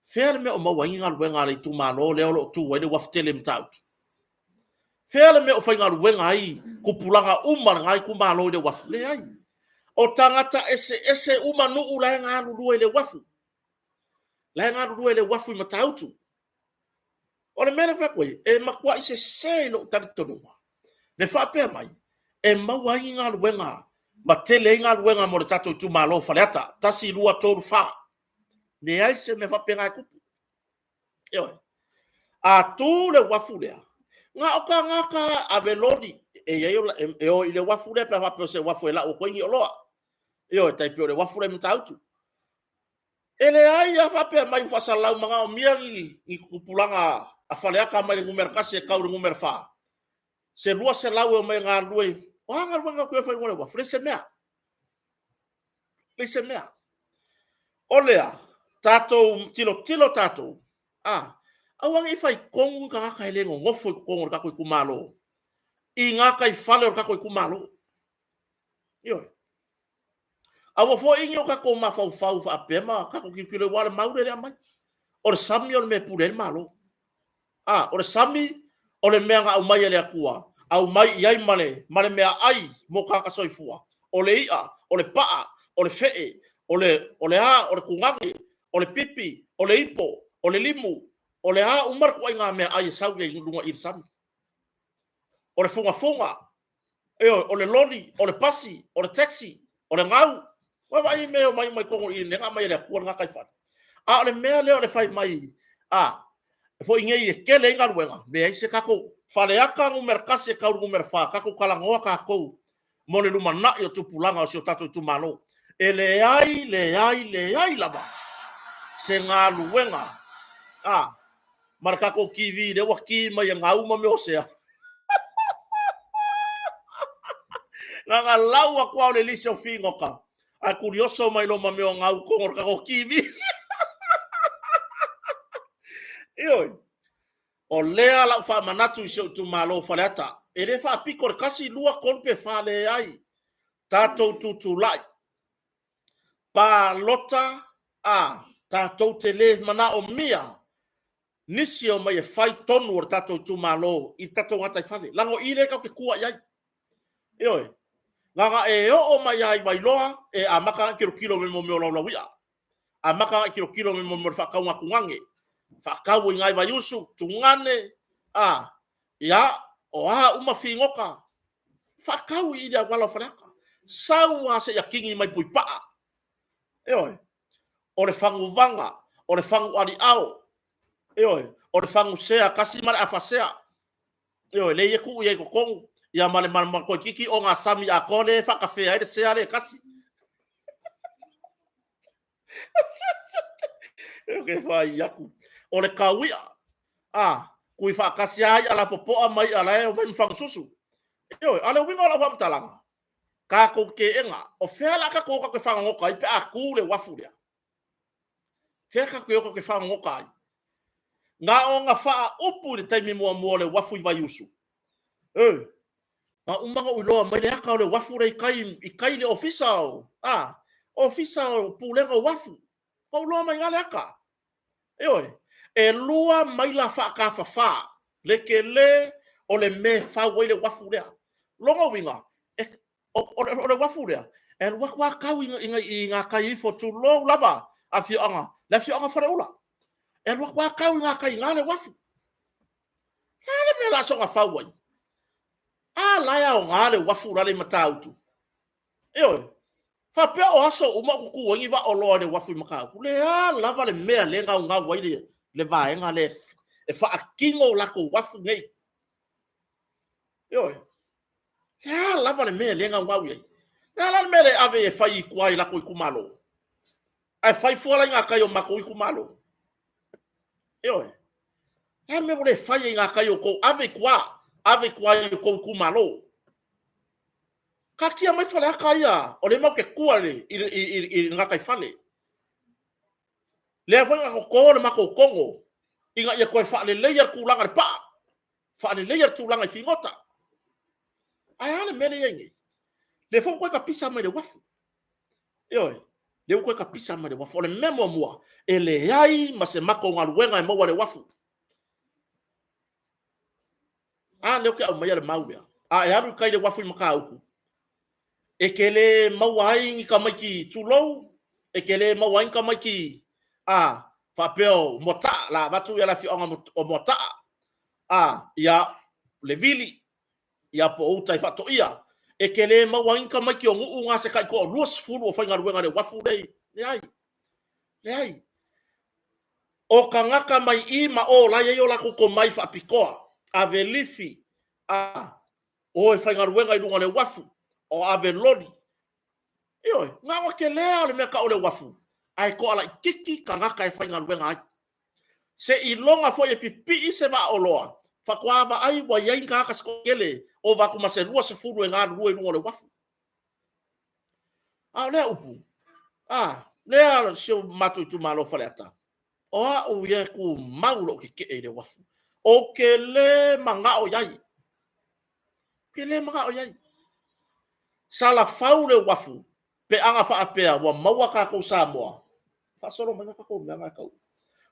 Fea le mea o maua ai ni galuega a le itumalo lea o lo o tu ai le uafu tele i Matautu? Fea le mea o faigaluega ai tupulaga uma o lena itumalo i le uafu? Leai. O tagata eseese uma nuu la e galulue i le uafu. La e galulue i le uafu i Matautu. O le mea lea e fai atu ai, e matuai sese i lou talitonuga le faapea mai e maua ai ni galuega ma tele ai galuega mo le tatou itumalo o Faleata 1, 2, 3, 4. Leai se mea faapena e tupu. Ioe. A tu le uafu lea, na o tagata ave loli e i ai e o i le uafu lea pe a faapea o se uafu e lau atu ai ni oloa. Ioe, tai pei o le uafu lea i Matautu. E leai lava faapea mai ua faasalalau manaomia ni tupulaga a Faleata mai le numera 1 e tau i le numera 4, se 200 e omai e galulue. O a galuega e fai i luga o le uafu? Leai se mea. Leai se mea. O lea, tatou tilotilo tatou, a, aua ne i fai tonu ni tagata e le nonofo i totonu o le tatou itumalo i gataifale o le tatou itumalo. Ioe. Aua foi ne i o tatou mafaufau faapea ma tatou tilotilo aua o le mau lea e aumai. O le sami o le mea e pule ai le Malo. A, o le sami o le mea na aumai e le Atua, aumai i ai ma le, ma le meaai mo tagata soifua, o le i'a, o le paa, o le fee, o le, o le a, o le tugane, o le pipi, o le ipo, o le limu, o le a uma le ituaiga meaai e sau i luga i le sami. O le fugafuga, Ioe, o le loli, o le pasi, o le taxi, o le gau. Ua vaai i mea e omai uma i totonu i i, lea na aumai e le Atua le gataifale. A o le mea lea o le fai mai, a, foi nei e tele ai galuega, leai se tatou Faleata Nu.1 e tau i le Nu.4, tatou talanoa tatou mo le lumanai o tupulaga o si o tatou itumalo. E leai, leai, leai lava se galuega a ma le tatou TV lea ua ki mai e gau ma mea o sea. Na ona lau atu lava o le lisi o figota, ae kulioso mai loa ma mea o gau i totonu o le tatou TV. Ioe. O lea lau faamanatu i si ou itumalo o Faleata, e le faapito le 1, 2, 3 pe 4, leai. Tatou tutulai. Palota a tatou te le manaomia nisi e omai e fai tonu o le tatou itumalo i le tatou gataifale, leaga o i lea tatou te tua i ai. Ioe. Na ona e oo mai lava i Vailoa e amata ona e tilotilo i mea o laulaui'a, amata ona e tilotilo i mea o le faatauga tugane, faatau ai i ina i Vaiusu, tugane, a, ia, o a uma figota, faatau i le auala o Faleata. Sau lava seia kini mai Puipaa. Ioe. O le faguvaga, o le fagu aliao, ioe, o le fagu sea tasi ma le afa sea. Ioe, lea e tuu i ai i totonu Ia ma le ma toeitiiti ogasami atoa lea e faatafea ai le sea lea e tasi. Ou te fai atu, o le taui'a, a, tui faatasi lava i'a lapopoa ma i'a la e omai ma fagususu. Ioe, a o le uiga o lau faamatalaga, tatou teena, o fea o le a tatou o tatou te fagogota ai pe a tu le uafu lea? Fea tatou te o tatou te fagogota ai? Na ona faaupu i le taimi muamua o le uafu i Vaiusu, e, na uma ona ou iloa mai le ata o le uafu lea i tai i tai i le ofisa o, a, ofisa o Pulega o Uafu. Na ou iloa mai i ina le ata. Ioe, e 2 maila faatafafa le tele o le mea e fau ai le uafu lea. O lona uiga, o le uafu lea, e alu atu lava tau i gatai ifo, tulou lava afioaga, le afioaga o Faleula. E alu atu lava tau i gatai i ina le uafu. O le a le mea o le a soona fau ai? A la e aoga le uafu lale i Matautu. Ioe. Faapea o aso uma o tutu ai ni vaa oloa i le uafu i Matautu? O le a lava le mea lea e gaugau ai le vaega lea e faatino latou uafu nei? Ioe. O le a lava le mea lea e gaugau i ai? O le a la le mea e le ave e fai i tua i latou itumalo? Ae fai fua la i gatai o matou itumalo. Ioe. O le a le mea ua le fai ai i gatai o outou? Ave i tua, ave i tua i outou itumalo. Taatia mai Faleata ia, o lea matou te tua i le gataifale. Lea foi na toto le matou togo ina ia toe faaleleia le tulaga i le paa, faaleleia le tulaga i figota. Ae a le mea lea e i ai nei? Lea foi ua toe tapisa mai le uafu. Ioe, lea ua toe tapisa mai le uafu. O le mea muamua, e leai ma se matou galuega e maua i le uafu. A lea ou te aumaia le mau lea. A e alu i tai i le uafu i Matautu, e te le maua ai ni tamaiti, tulou, e te le maua ai ni tamaiti a faapea o Moataa, la avatu ia le afioaga o Moataa, a ia le Vili, ia po o uta i Faatoia, e te le maua ai ni tamaiti o Nuu na se tai toa 20 o faigaluega i le uafu lea. Leai, leai. O tagata mai i ma o la e i ai o latou tomai faapitoa, ave lifi, a o e faigaluega i luga o le uafu, o ave loli. Ioe, na ona tele lava o le mea tau o le uafu, ae toa laitiiti tagata e faigaluega ai. Seiloga foi e pipii se vaa oloa, faatoa vaai ua i ai ni tagata se toatele, ova atu ma se 20 e galulue i luga o le uafu. A o lea upu, a, lea si o matou itumalo o Faleata, o au ia e tumau lou tetee i le uafu. Ou te le manao i ai. Ou te le manao i ai. Salafau le uafu pe ana faapea ua maua tatou Samoa, faasolo mai tatou mea na e tau.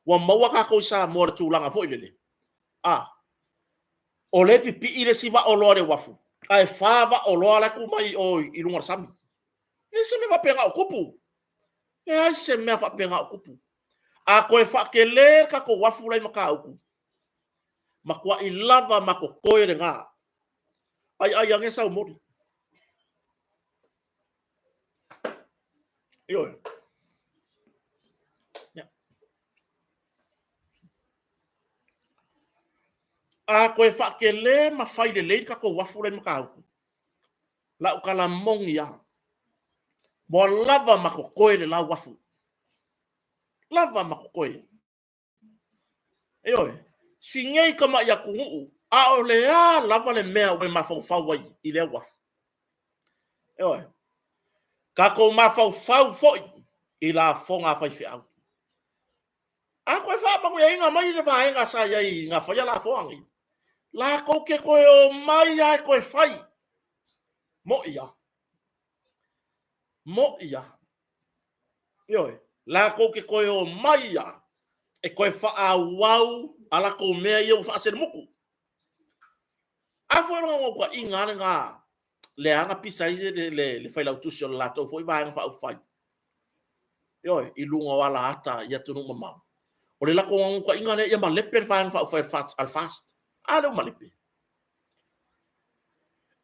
Ua maua tatou i Samoa i le tulaga foi lele, a, o lea e pipii le isi vaa oloa i le uafu, ae fa vaa oloa la e tu mai i o i luga o le sami. E leai se mea faapena o tupu. Leai se mea faapena o tupu. A toe faatele le tatou uafu la i Matautu, matuai lava ma totoe lena. Ai ai ane saumoli. Ioe. A toe faatele ma fai lelei le tatou uafu la i Matautu, lau tala moni lava, ua lava ma totoe le la uafu. Lava ma totoe. Ioe, si nei tamai atunuu, a o le a lava le mea ua e mafaufau ai i lea uafu? Ioe, tatou mafaufau foi i lafoga a faifeau. A toe faamanuiaina mai le vaega sa i ai na faia lafoga nei, latou te toe omai lava e toe fai. Mo'i lava. Mo'i lava. Ioe, latou te toe omai lava e toe faaauau a latou mea ia ua faaselemutu. A foi o le naunautaiga lava lena lea na pisa ai le failautusi o le latou foi Vaega Faaupufai, ioe, i luga o ala ata i atunuu mamao. O le latou naunautaiga lea ia malepe le Vaega Faaupufai a le FAST. A lea ua malepe.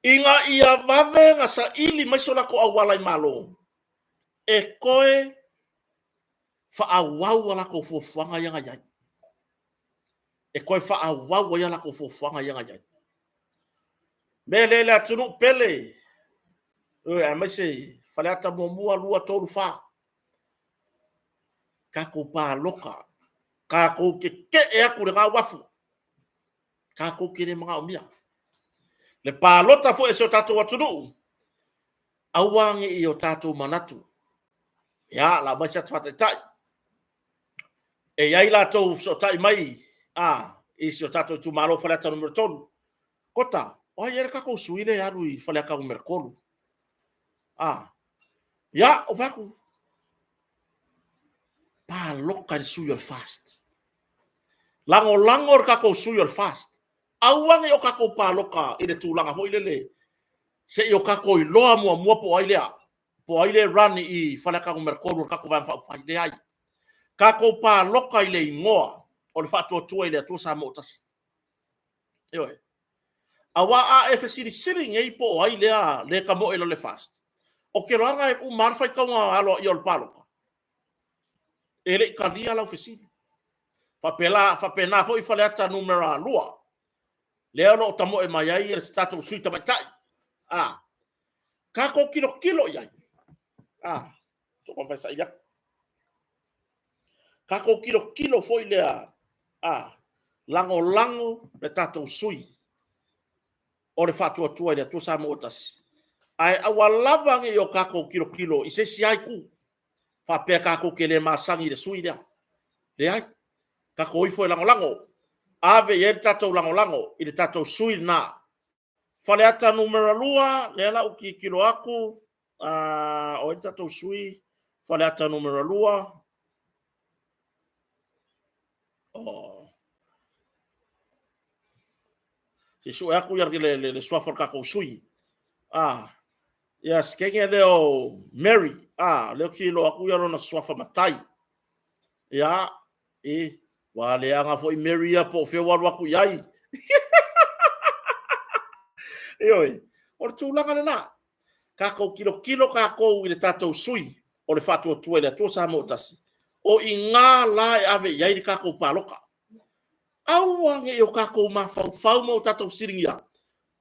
Ina ia vave ona saili mai so latou auala i Malo e toe faaauau a latou fuafuaga ia na i ai. E toe faaauau ai a latou fuafuaga ia na i ai. Mea lea i le atunuu pele, ioe, aemaise Faleata 1, 2, 3, 4. Tatou palota, tatou tetee atu i lena uafu, tatou te le manaomia. Le palota foi a si o tatou atunuu, aua ne i o tatou manatu, ia, lau mai se ata faataitai, e i ai latou fesootai mai a, i si o tatou itumalo Faleata Nu.3, Kota, o ai ea le tatou sui lea e alu i Faleata Nu.3? A, ia, ou fai atu, palota i le sui o le FAST. Lagolago le tatou sui o le FAST. Aua ne i o tatou palota i le tulaga foi lele se i o tatou iloa muamua po o ai lea, po o ai lea e run i Faleata Nu.3 o le tatou Vaega Faaupufai. Leai. Tatou palota i le igoa o le Faatuatua i le Atua Samoa ua Tasi. Ioe. Aua a e fesilisili nei po o ai lea le tamoe i lalo o le FAST, ou te iloaina e uma lava le faitauga aloaia o le palota, e le i talia lau fesili. Faapela, faapena foi Faleata Nu.2, lea o lo o tamoe mai ai le tatou sui tamaitai. A, tatou tilotilo i ai. A, taumafai e saili atu. Tatou tilotilo foi lea, a, lagolago le tatou sui o le Faatuatua i le Atua Samoa ua Tasi, ae aua lava ne i o tatou tilotilo i se isi lava itu, faapea tatou te le masani i le sui lea. Leai, tatou o ifo e lagolago, ave i ai le tatou lagolago i le tatou sui lena. Faleata Nu.2, lea la ua tilotilo atu, o ai le tatou sui? Faleata Nu.2. Oh. Se i sue atu le suafa o le tatou sui. Ah, ia sikenge lea o Mary. Ah, lea ou te iloa atu ia lona suafa matai. Ia, e, ua leaga foi Mary ia po o fea ua alu atu i ai. Ioe, o le tulaga lena. Tatou tilotilo tatou i le tatou sui o le Faatuatua i le Atua Samoa ua Tasi, o i ina la e ave i ai le tatou palota. Aua ne i o tatou mafaufau ma o tatou fesiligia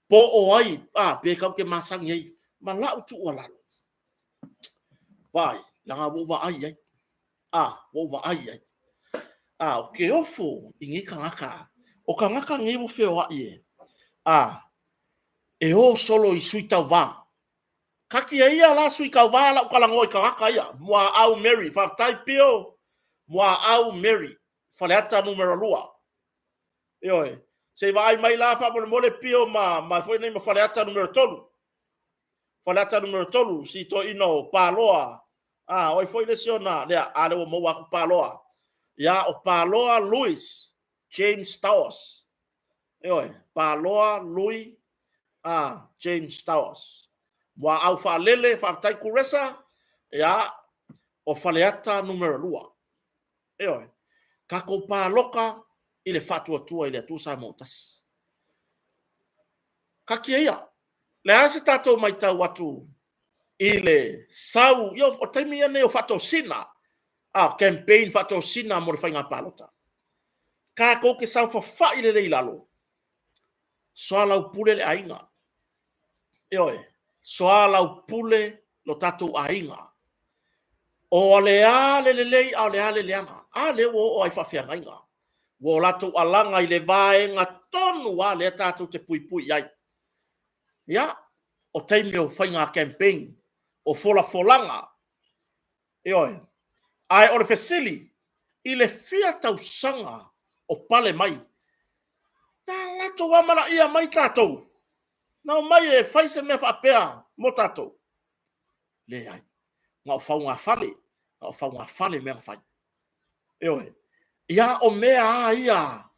po o ai, a, pe tatou te masani ai ma lau tuualalo. Vaai, leaga ua ou vaai i ai. A, ua ou vaai i ai. A, ou te ofo i nei tagata. O tagata nei ua feoai e, a, e o solo i sui tauva. Kati e ia la sui tauva lau talanoa i tagata ia. Muaau Mary, faafetai Pio. Muaau Mary, Faleata numera 2. Ioe, se i vaai mai la faamolemole Pio ma, ma foi nei ma Faleata numera 3. Faleata numera 3, si toeaina o Paloa. Ah, o ai foi le isi ona, lea, a lea ua maua atu Paloa. Ia, o Paloa Louis James Towers. Ioe, Paloa Louis a James Towers. Muaau faalele, faafetai Kuresa, ia, o Faleata numera 2. Ioe, tatou palota i le faatuatua i le Atua Samoa ua Tasi. Taatia ia. Le a se tatou matau atu i le sau, ia, o taimi ia nei o faatosina, a, campaign faatosina mo le faiga palota. Tatou te saofafai lelei i lalo, soalaupule le aiga. Ioe, soalaupule lo tatou aiga. O le a le lelei a o le a le leaga. A lea ua oo lava i faafeagaiga. Ua o latou alaga i le vaega tonu lava lea tatou te puipui i ai. Ia, o taimi o faiga campaign, o folafolaga, ioe. Ae o le fesili, i le fia tausaga o pale mai, na latou amanaia mai tatou, na omai e fai se mea faapea mo tatou? Leai, na o faugafale, na o faugafale mea na fai. Ioe. Ia, o mea lava ia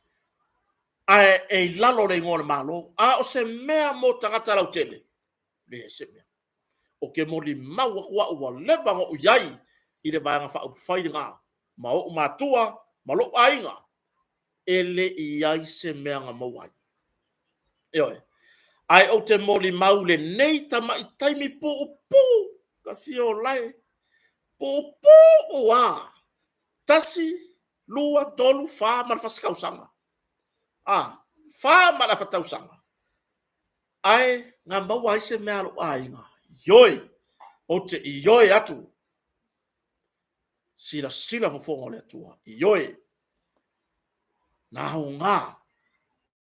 ae e i lalo o le igoa o le Malo, a o se mea mo tagata lautele, leai se mea. Ou te molimau atu au ua leva ona ou i ai i le Vaega Faaupufai lena ma ou matua ma lou aiga, e le i ai se mea na maua ai. Ioe. Ae ou te molimau i lenei tamai taimi puupuu, Tasiolae, puupuu lava, 1, 2, 3, 4 ma le fasi tausaga. A, 4 ma le afa tausaga. Ae na maua ai se mea a lou aiga, ioe, ou te ioe atu. Silasila fofoga o le Atua, ioe, na aoga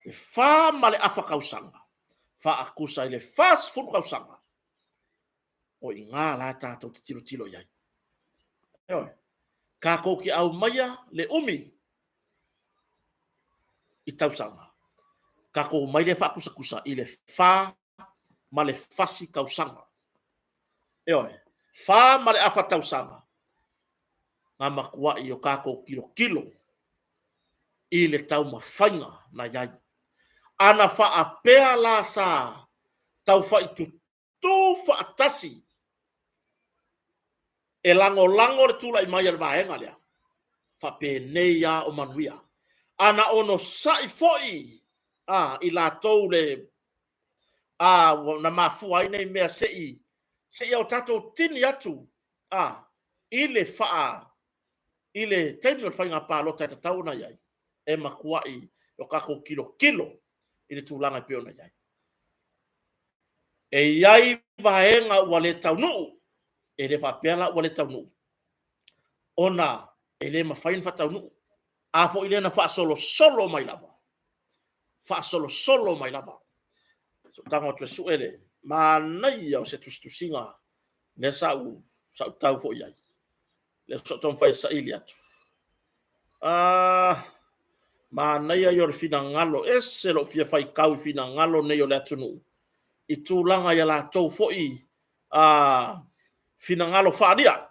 le 4 ma le afa tausaga faatusa i le 40 tausaga o i ina la tatou te tilotilo i ai. Ioe, tatou te aumaia le umi i tausaga, tatou omai lea faatusatusa i le 4 ma le fasi tausaga. Ioe, 4 ma le afa tausaga na matuai o tatou tilotilo i le taumafaiga na i ai. Ana faapea la sa taufai tutu faatasi e lagolago le tulai mai o le vaega lea, faapenei lava o manuia. Ana onosai foi a i latou le a na mafua ai nei mea se i o tatou tini atu a i le faa i le taimi o le faiga palota e tatau ona i ai, e matuai o tatou tilotilo i le tulaga e pei ona i ai. E i ai vaega ua le taunuu, e le faapea la ua le taunuu, ona e le mafai ona faataunuu. A foi lea na faasolosolo mai lava, faasolosolo mai lava. Se i ou tago atu e sue le manaia o se tusitusiga lea sa ou tau foi i ai, lea sa ou taumafai e saili atu. Manaia ia o le finagalo, ese lou fia faitau i finagalo nei o le atunuu i tulaga ia latou foi finagalo faaalia.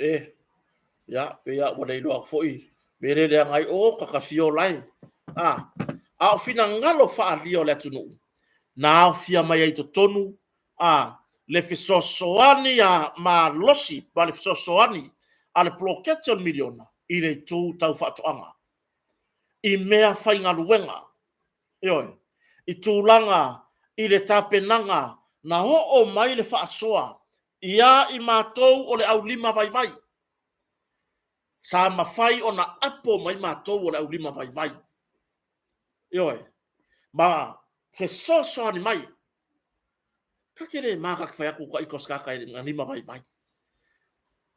E, ia, pei lava ua le iloa atu foi mea lea e leaga ai, o tata fiola e. A, a o finagalo faaalia o le atunuu, na aofia mai ai i totonu a le fesoasoani a malosi ma le fesoasoani a le poloketi o le miliona i le itu tau faatoaga, i mea faigaluega, ioe, i tulaga i le tapenaga na oo mai le faasoa ia i matou o le aulima vaivai. Sa mafai ona apo mai matou o le aulima vaivai, ioe, ma fesoasoani mai. Ta te le ma ta te fai atu ita o se tagata na lima vaivai.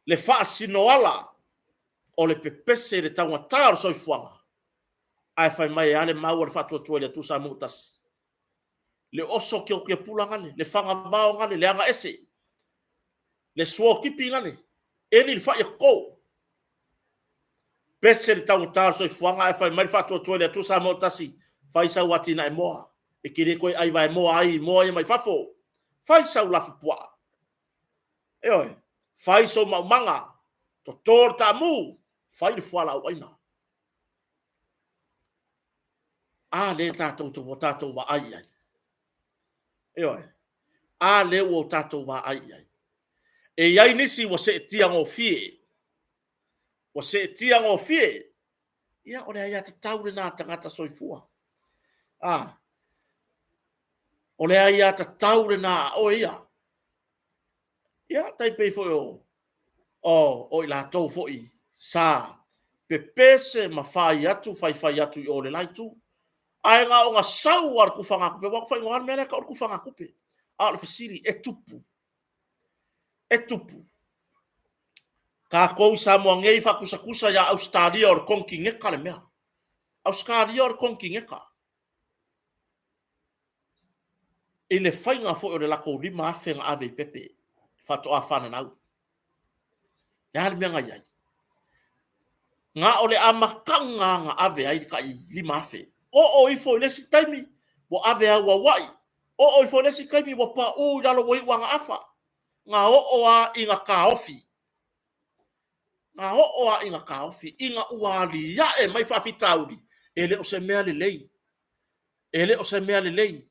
Le faasinoala o le pepese i le taugata o le soifuaga, ae fai mai e a le mau a le Faatuatua i le Atua Samoa ua Tasi? Le oso tiapula gale, le fagavao gale, le agaese, le suotipi gale, eli le fai e toto. Pese le taugata o le soifuaga ae fai mai le Faatuatua i le Atua Samoa ua Tasi, fai sau atinae moa, e te le toe ai vaemoa ai i moa ia mai fafo. Fai sau lafupuaa. Ioe, fai sou maumaga, toto le taamu, fai le fualaau aina. A lea tatou ua tatou vaai i ai. Ioe. A lea ua tatou vaai i ai. E i ai nisi ua seetia gofie. Ua seetia gofie. Ia, o le aiatatau lena a le tagata soifua. A, o le aiatatau lena a oe ia. Ia, tai pei foi o o i latou foi sa pepese ma fai atu, faifai atu i o le la itu. Ae na ona sau lava o le tufagatupe, aua ua faaigoa lava le mea lea e tau o le tufagatupe. A o le fesili, e tupu? E tupu. Tatou i Samoa nei faatusatusa ia Ausetalia o le konekineta le mea. Ausetalia o le konekineta. I le faiga foi o le latou 5,000 na ave i pepe faatoa fananau. Le a le mea na i ai? Na o le amataga na ave ai le tai 5,000. Oo ifo i le isi taimi, ua ave auauai. Oo ifo i le isi taimi, ua pau i lalo ua iu lava ina afa. Na oo lava ina taofi. Na oo lava ina taofi, ina ua aliae mai faafitauli, e le o se mea lelei. E le o se mea lelei.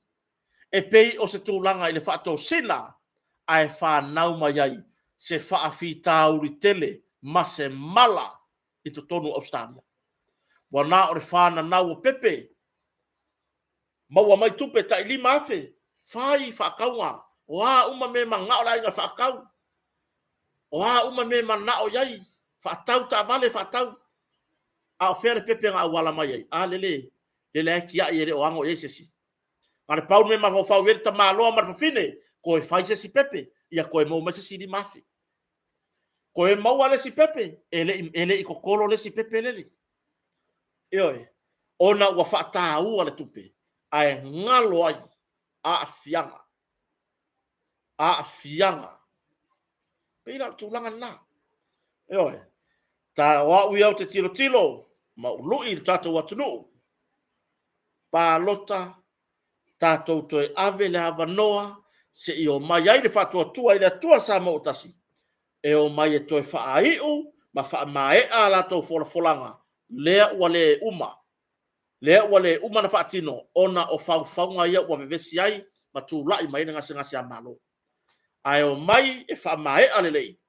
E pei o se tulaga i le faatosina ae fanau mai ai se faafitauli tele ma se mala i totonu o Ausetalia. Ua na o le fananau o pepe, maua mai tupe tai 5,000, fai faatauga, o a uma mea e manao le aiga e faatau, o a uma mea e mananao i ai, faatau taavale, faatau. A o fea le pepe na auala mai ai? A lele, lele lava e tiai e le o ano i ai se isi. Na o le pau le mea e mafaufau i ai le tamaloa ma le fafine, toe fai se isi pepe, ia toe maua mai se isi $5,000. Toe maua le isi pepe, e le i totolo le isi pepe lele. Ioe, ona ua faataua le tupe, ae galo ai aafiaga. Aafiaga. Pei la o le tulaga lena. Ioe. Ta o au ia ou te tilotilo ma ou lui i le tatou atunuu, palota, tatou toe ave le avanoa se i omai ai le faatuatua i le Atua Samoa ua tasi, e omai e toe faaiu ma faamaea a latou folafolaga lea ua le uma, lea ua le uma ona faatino ona o faufauga ia ua vevesi ai ma tulai mai ai le gasegase a Malo. Ae omai e faamaea lelei,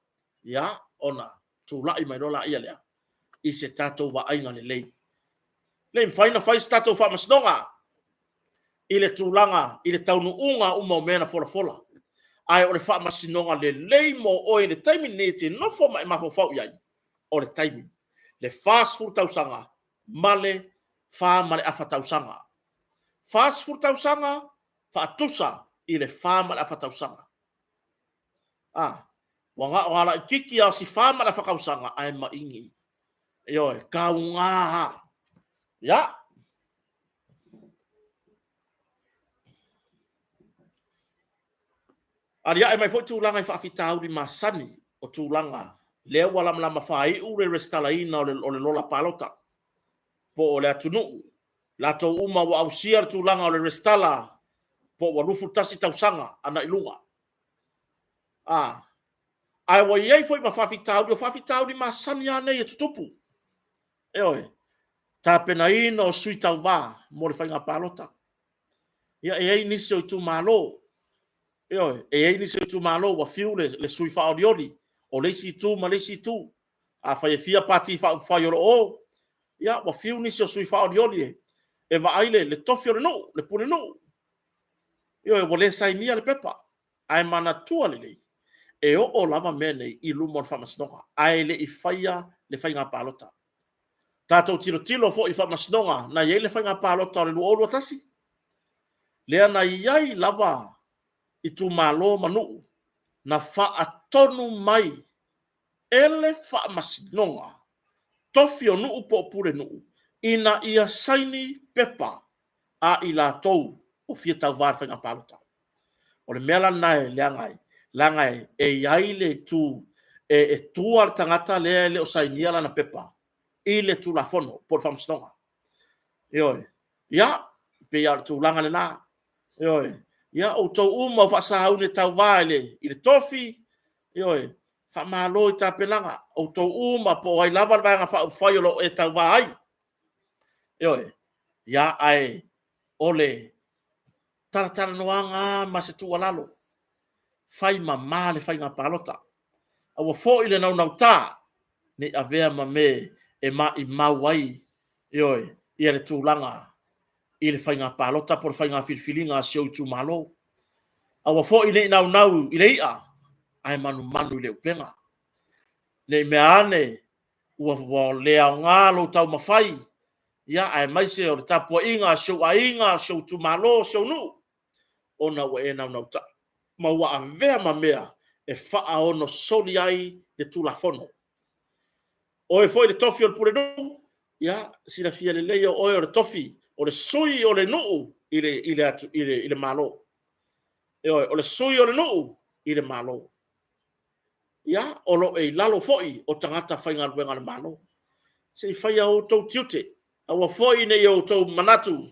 ia ona tulai mai loa lea i se tatou vaaiga lelei. Le mafai ona fai se tatou faamasinoga i le tulaga i le taunuuga uma o mea na folafola. Ae o le faamasinoga lelei mo oe i le taimi lenei e te nofo ma e mafaufau i ai, o le taimi, le 40 tausaga ma le 4 ma le afa tausaga. 40 tausaga faatusa i le 4 ma le afa tausaga. A, ua na o laitiiti lava o si 4 ma le afa tausaga ae maini. Ioe, tauga lava. Ia, aliae mai foi tulaga i faafitauli masani o tulaga lea ua lamalama faaiu le resitalaina o le lola palota po o le atunuu, latou uma ua ausia le tulaga o le resitala po ua 21 tausaga agai luga. Ae ua i ai foi ma faafitauli, o faafitauli masani lava nei e tutupu, ioe, tapenaina o sui tauva mo le faiga palota. Ia e i ai nisi o itumalo, ioe, e i ai nisi o itumalo ua fiu le sui faaolioli o le isi itu ma le isi itu. Afai e fia pati faaupufai o lo o o, ia ua fiu nisi o sui faaolioli e vaai le tofi o le nuu, le pulenuu. Ioe, ua le sainia le pepa. Ae manatua lelei, e oo lava mea nei i luma o le faamasinoga, ae le i faia le faiga palota. Tatou tilotilo foi i faamasinoga na i ai le faiga palota o le 2021, lea na i ai lava itumalo ma nuu na faatonu mai e le faamasinoga tofi o nuu po o pulenuu ina ia saini pepa a i latou o fia tauva i le faiga palota. O le mea la lena e leaga ai, leaga e i ai le itu e tua le tagata lea e le o sainia lana pepa i le Tulafono po o le Faamasinoga. Ioe. Ia, e pei lava o le tulaga lena. Ioe. Ia, outou uma o faasauni e tauva i le tofi, ioe, faamalo i tapenaga, outou uma po o ai lava le Vaega Faaupufai o lo o e tauva ai. Ioe. Ia, ae o le talatalanoaga lava ma se tuualalo, fai mama le faiga palota. Aua foi le naunauta ne i avea ma mea e maumau ai, ioe, ia le tulaga i le faiga palota po o le faiga filifiliga a si ou itumalo. Aua foi ne i naunau i le i'a, ae manumanu i le upega. Ne i mea ane ua le aoga lou taumafai, aemaise o le tapuaiga a si ou aiga, si ou itumalo, si ou nuu, ona ua e naunautai ma ua avea ma mea e faaonosoli ai le Tulafono. O oe foi le tofi o le pulenuu, ia silafia lelei o oe o le tofi, o le sui o le nuu i le Malo. Ioe, o le sui o le nuu i le Malo. Ia, o lo o i lalo foi o tagata faigaluega a le Malo. Se i fai outou tiute, aua foi ne i outou manatu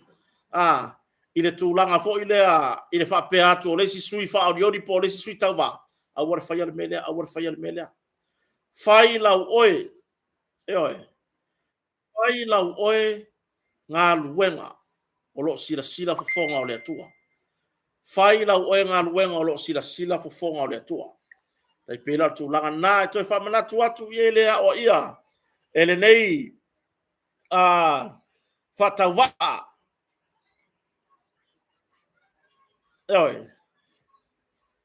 i le tulaga foi lea i le faapea atu o le isi sui faaolioli po o le isi sui tauva, aua le faia le mea lea, aua le faia le mea lea. Fai lau oe, ioe, fai lau oe galuega o lo o silasila fofoga o le Atua. Fai lau oe galuega o lo o silasila fofoga o le Atua. E pei la o le tulaga lena e toe faamanatu atu, ia e le aoaia e lenei faatauvaa. Ioe,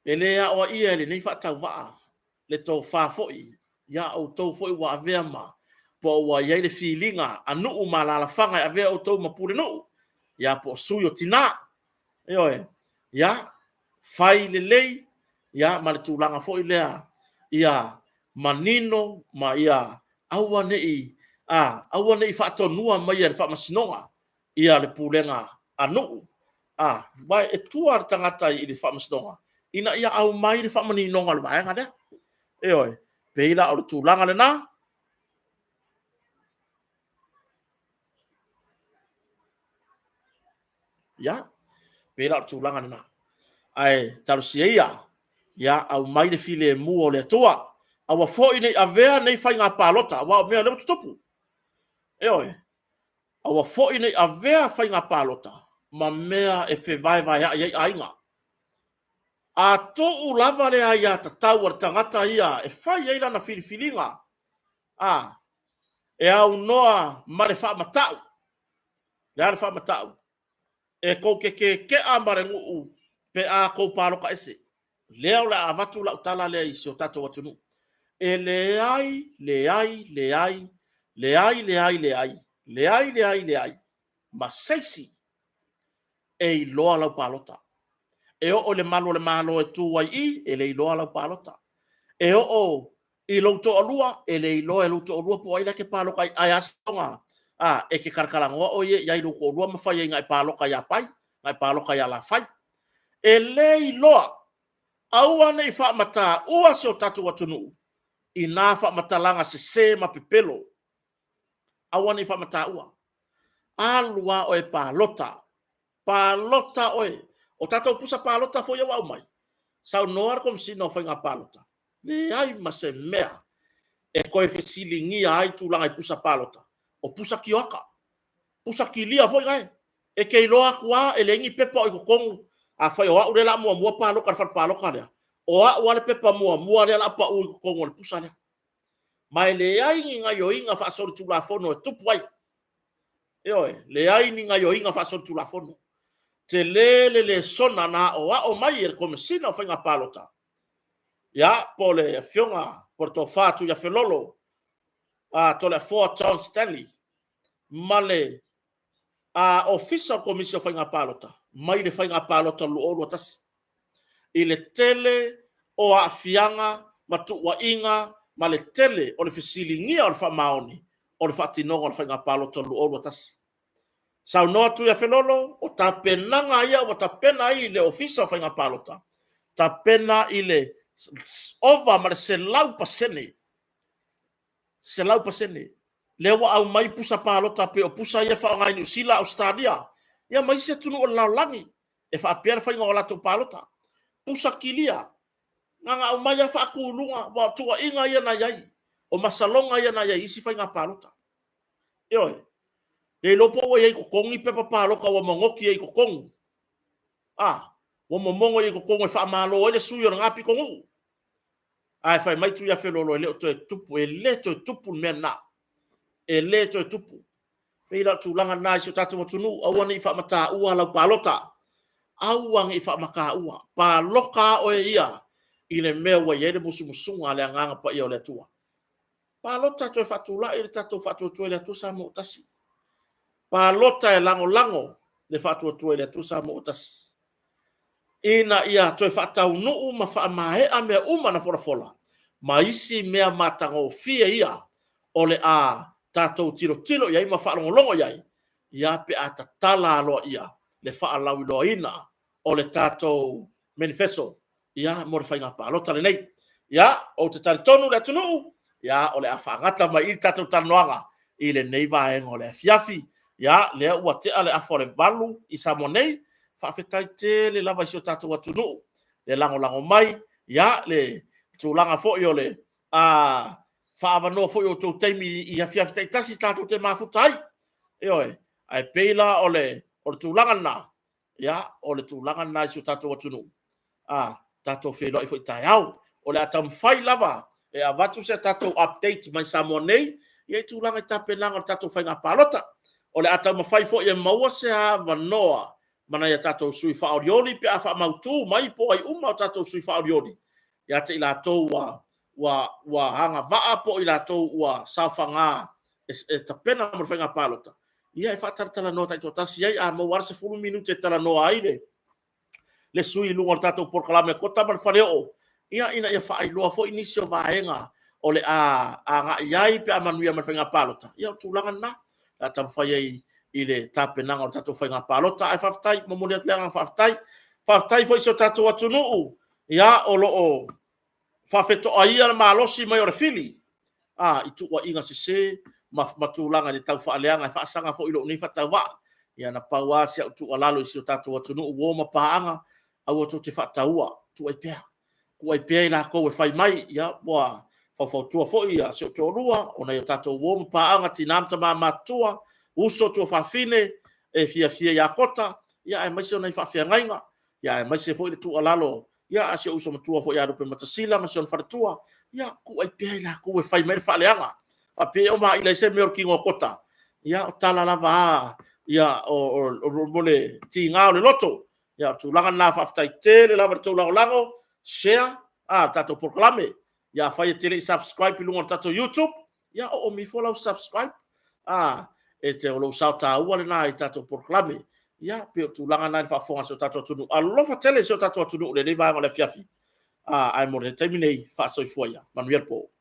e le aoaia e lenei faatauvaa le tofa foi ia outou foi ua avea ma po o ua i ai le filiga a nuu ma alaalafaga e avea outou ma pulenuu, ia po o sui o tina. Ioe, ia, fai lelei, ia, ma le tulaga foi lea ia manino ma ia aua ne i, aua ne i faatonua maia e le faamasinoga ia le pulega a nuu. Aua e tua le tagata i le faamasinoga ina ia aumai le faamaninoga o le vaega lea. Ioe, pei la o le tulaga lena. Ia, pei la o le tulaga lena. Ae talosia ia, ia aumai le filemu o le Atua. Aua foi ne i avea nei faiga palota, aua o mea o lea ua tutupu. Ioe, aua foi ne i avea faiga palota ma mea e fevaevaeai ai aiga. A tuu lava le aiatatau a le tagata ia e fai ai lana filifiliga, a, e aunoa ma le faamatau. O le a le faamatau? E tou te tetea ma le nuu pe a outou palota ese. Lea o le a avatu lau tala lea i si o tatou atunuu. E leai, leai, leai, leai, leai, leai, leai, leai, leai ma se isi e iloa lau palota. E oo i le malu o le Malo e tu ai i i, e le iloa lau palota. E oo i lou toalua, e le iloa e lou toalua po o ai la e te palota ai. Ae a seiloga e te talatalanoa oe ia i lou toalua ma fai ai na e palota ia Pai, na e palota ia Lafai. E le iloa, aua ne i faamataua si o tatou atunuu i na faamatalaga sese ma pepelo. Aua ne i faamataua. Alu lava oe e palota, palota oe. O tatou pusa palota foi ia ua aumai, saunoa le Komesina o Faiga Palota, leai ma se mea e toe fesiligia ai tulaga i pusa palota, o pusa tioata, pusa kilia foi nae. E te iloa atu lava e leai ni pepa o i totonu. Afai o au lea o le a muamua palota i le fale palota lea, o au lava le pepa muamua lea o le a pau i totonu o le pusa lea. Ma e leai ni gaoioiga faasolitulafono e tupu ai. Ioe, leai ni gaoioiga faasolitulafono. Tele le lesona na aoao mai e le Komesina o Faiga Palota, ia, po o le Afioga po o le Tofa Tuiafelolo Toleafoa John Stanley ma le Ofisa o Komisi o Faiga Palota mai le Faiga Palota 2021 i le tele o aafiaga ma tuuaiga ma le tele o le fesiligia o le faamaoni o le faatinoga o le Faiga Palota 2021. Saunoa Tuiafelolo, o tapenaga ia ua tapena ai le Ofisa o Faiga Palota, tapena i le ova ma le 100%, 100%. Lea ua aumai pusa palota pei o pusa ia e faaaoga i Niu Sila, Ausetalia, ia ma isi atunuu o le lalolagi e faapea le faiga o latou palota. Pusa kilia, na ona aumai lava faatu i luga, aua o tuuaiga ia na i ai, o masaloga ia na i ai i isi faiga palota. Ioe. Le iloa po ua i ai i totonu ni pepa palota ua maoti ai i totonu. A, ua momono ai i totonu e faamalo ai le sui o lena pitonuu. Ae fai mai Tuiafelolo e le o toe tupu, e le toe tupu le mea lena. E le toe tupu. Pei la o le tulaga lena i si o tatou atunuu, aua ne i faamataua lau palota. Aua ne i faamataua. Palota lava oe ia i le mea ua i ai le musumusuga a le Agaga Paia o le Atua. Palota e toe faatulai le tatou faatuatua i le Atua Samoa ua tasi. Palota e lagolago le faatuatua i le Atua Samoa ua tasi. Ina ia toe faataunuu ma faamaea mea uma na folafola ma isi mea matagofie ia o le a tatou tilotilo i ai ma faalogologo i ai, ia pe a tatala aloaia le faalauiloaina o le tatou manifesto ia mo le faiga palota lenei. Ia, ou te talitonu le atunuu, ia o le a faagata mai i le tatou talanoaga i lenei vaega o le afiafi. Ia, lea ua tea le afa o le 8 i Samoa nei. Faafetai tele lava i si o tatou atunuu le lagolago mai, ia le tulaga foi o le a faaavanoa foi o outou taimi i afiafi taitasi tatou te mafuta ai. Ioe, ae pei la o le tulaga lena, ia, o le tulaga lena i si o tatou atunuu, a tatou feiloai foi taeao. O le a taumafai lava e avatu se tatou update mai Samoa nei i tulaga i tapenaga o le tatou faiga palota. O le a taumafai foi e maua se avanoa ma nai a tatou sui faaolioli pe a faamautu mai po o ai uma o tatou sui faaolioli ia te i latou ua agavaa po o i latou ua saofaga. e tapena mo le faiga palota, ia e faatalatalanoa taitoatasi ai, a maua lava le 10 minute e talanoa ai le sui i luga o le tatou polokalame Kota ma le Faleoo, ia ina ia faailoa foi nisi o vaega o le a agai i ai pe a manuia mai le faiga palota. Ia o le tulaga lena o le a taumafai ai i le tapenaga o le tatou faiga palota. Ae faafetai, momoli atu le agaga faafetai. Faafetai foi i si o tatou atunuu, ia o lo o faafetoaia le malosi mai o le fili i tuuaiga sese ma tulaga i le taufaaleaga e faasaga foi i lou nei faatauvaa. Ia na pau lava si au tuualalo i si o tatou atunuu, uo ma paaga, aua tou te faataua, tuuai pea, tuuai pea i latou e fai mai. Ia ua faufautua foi si ou toalua, o nai a tatou uo ma paaga, tina ma tama matutua, uso, tuafafine e fiafia ia Kota, aemaise o nai faafeagaiga, aemaise foi le tuualalo a si ou uso matua foi ia Lupematasila ma si ona faletua, ia tuuai pea i latou e fai mai le faaleaga. Faapea o maila ai se mea o le tino o Kota? Ia o tala lava a mo le tiga o le loto. Ia o le tulaga lena, faafetai tele lava i le tou lagolago, share le tatou polokalame. Ia afai e te le i subscribe i luga o le tatou YouTube, ia oomi ifo lau subscribe, o lou sao taua lena i le tatou polokalame. Ia pei o le tulaga lena i le faafofoga a si o tatou atunuu. Alofa tele i si o tatou atunuu i lenei vaega o le afiafi. Ae mo le taimi nei, faasoifua ia. Manuia le po.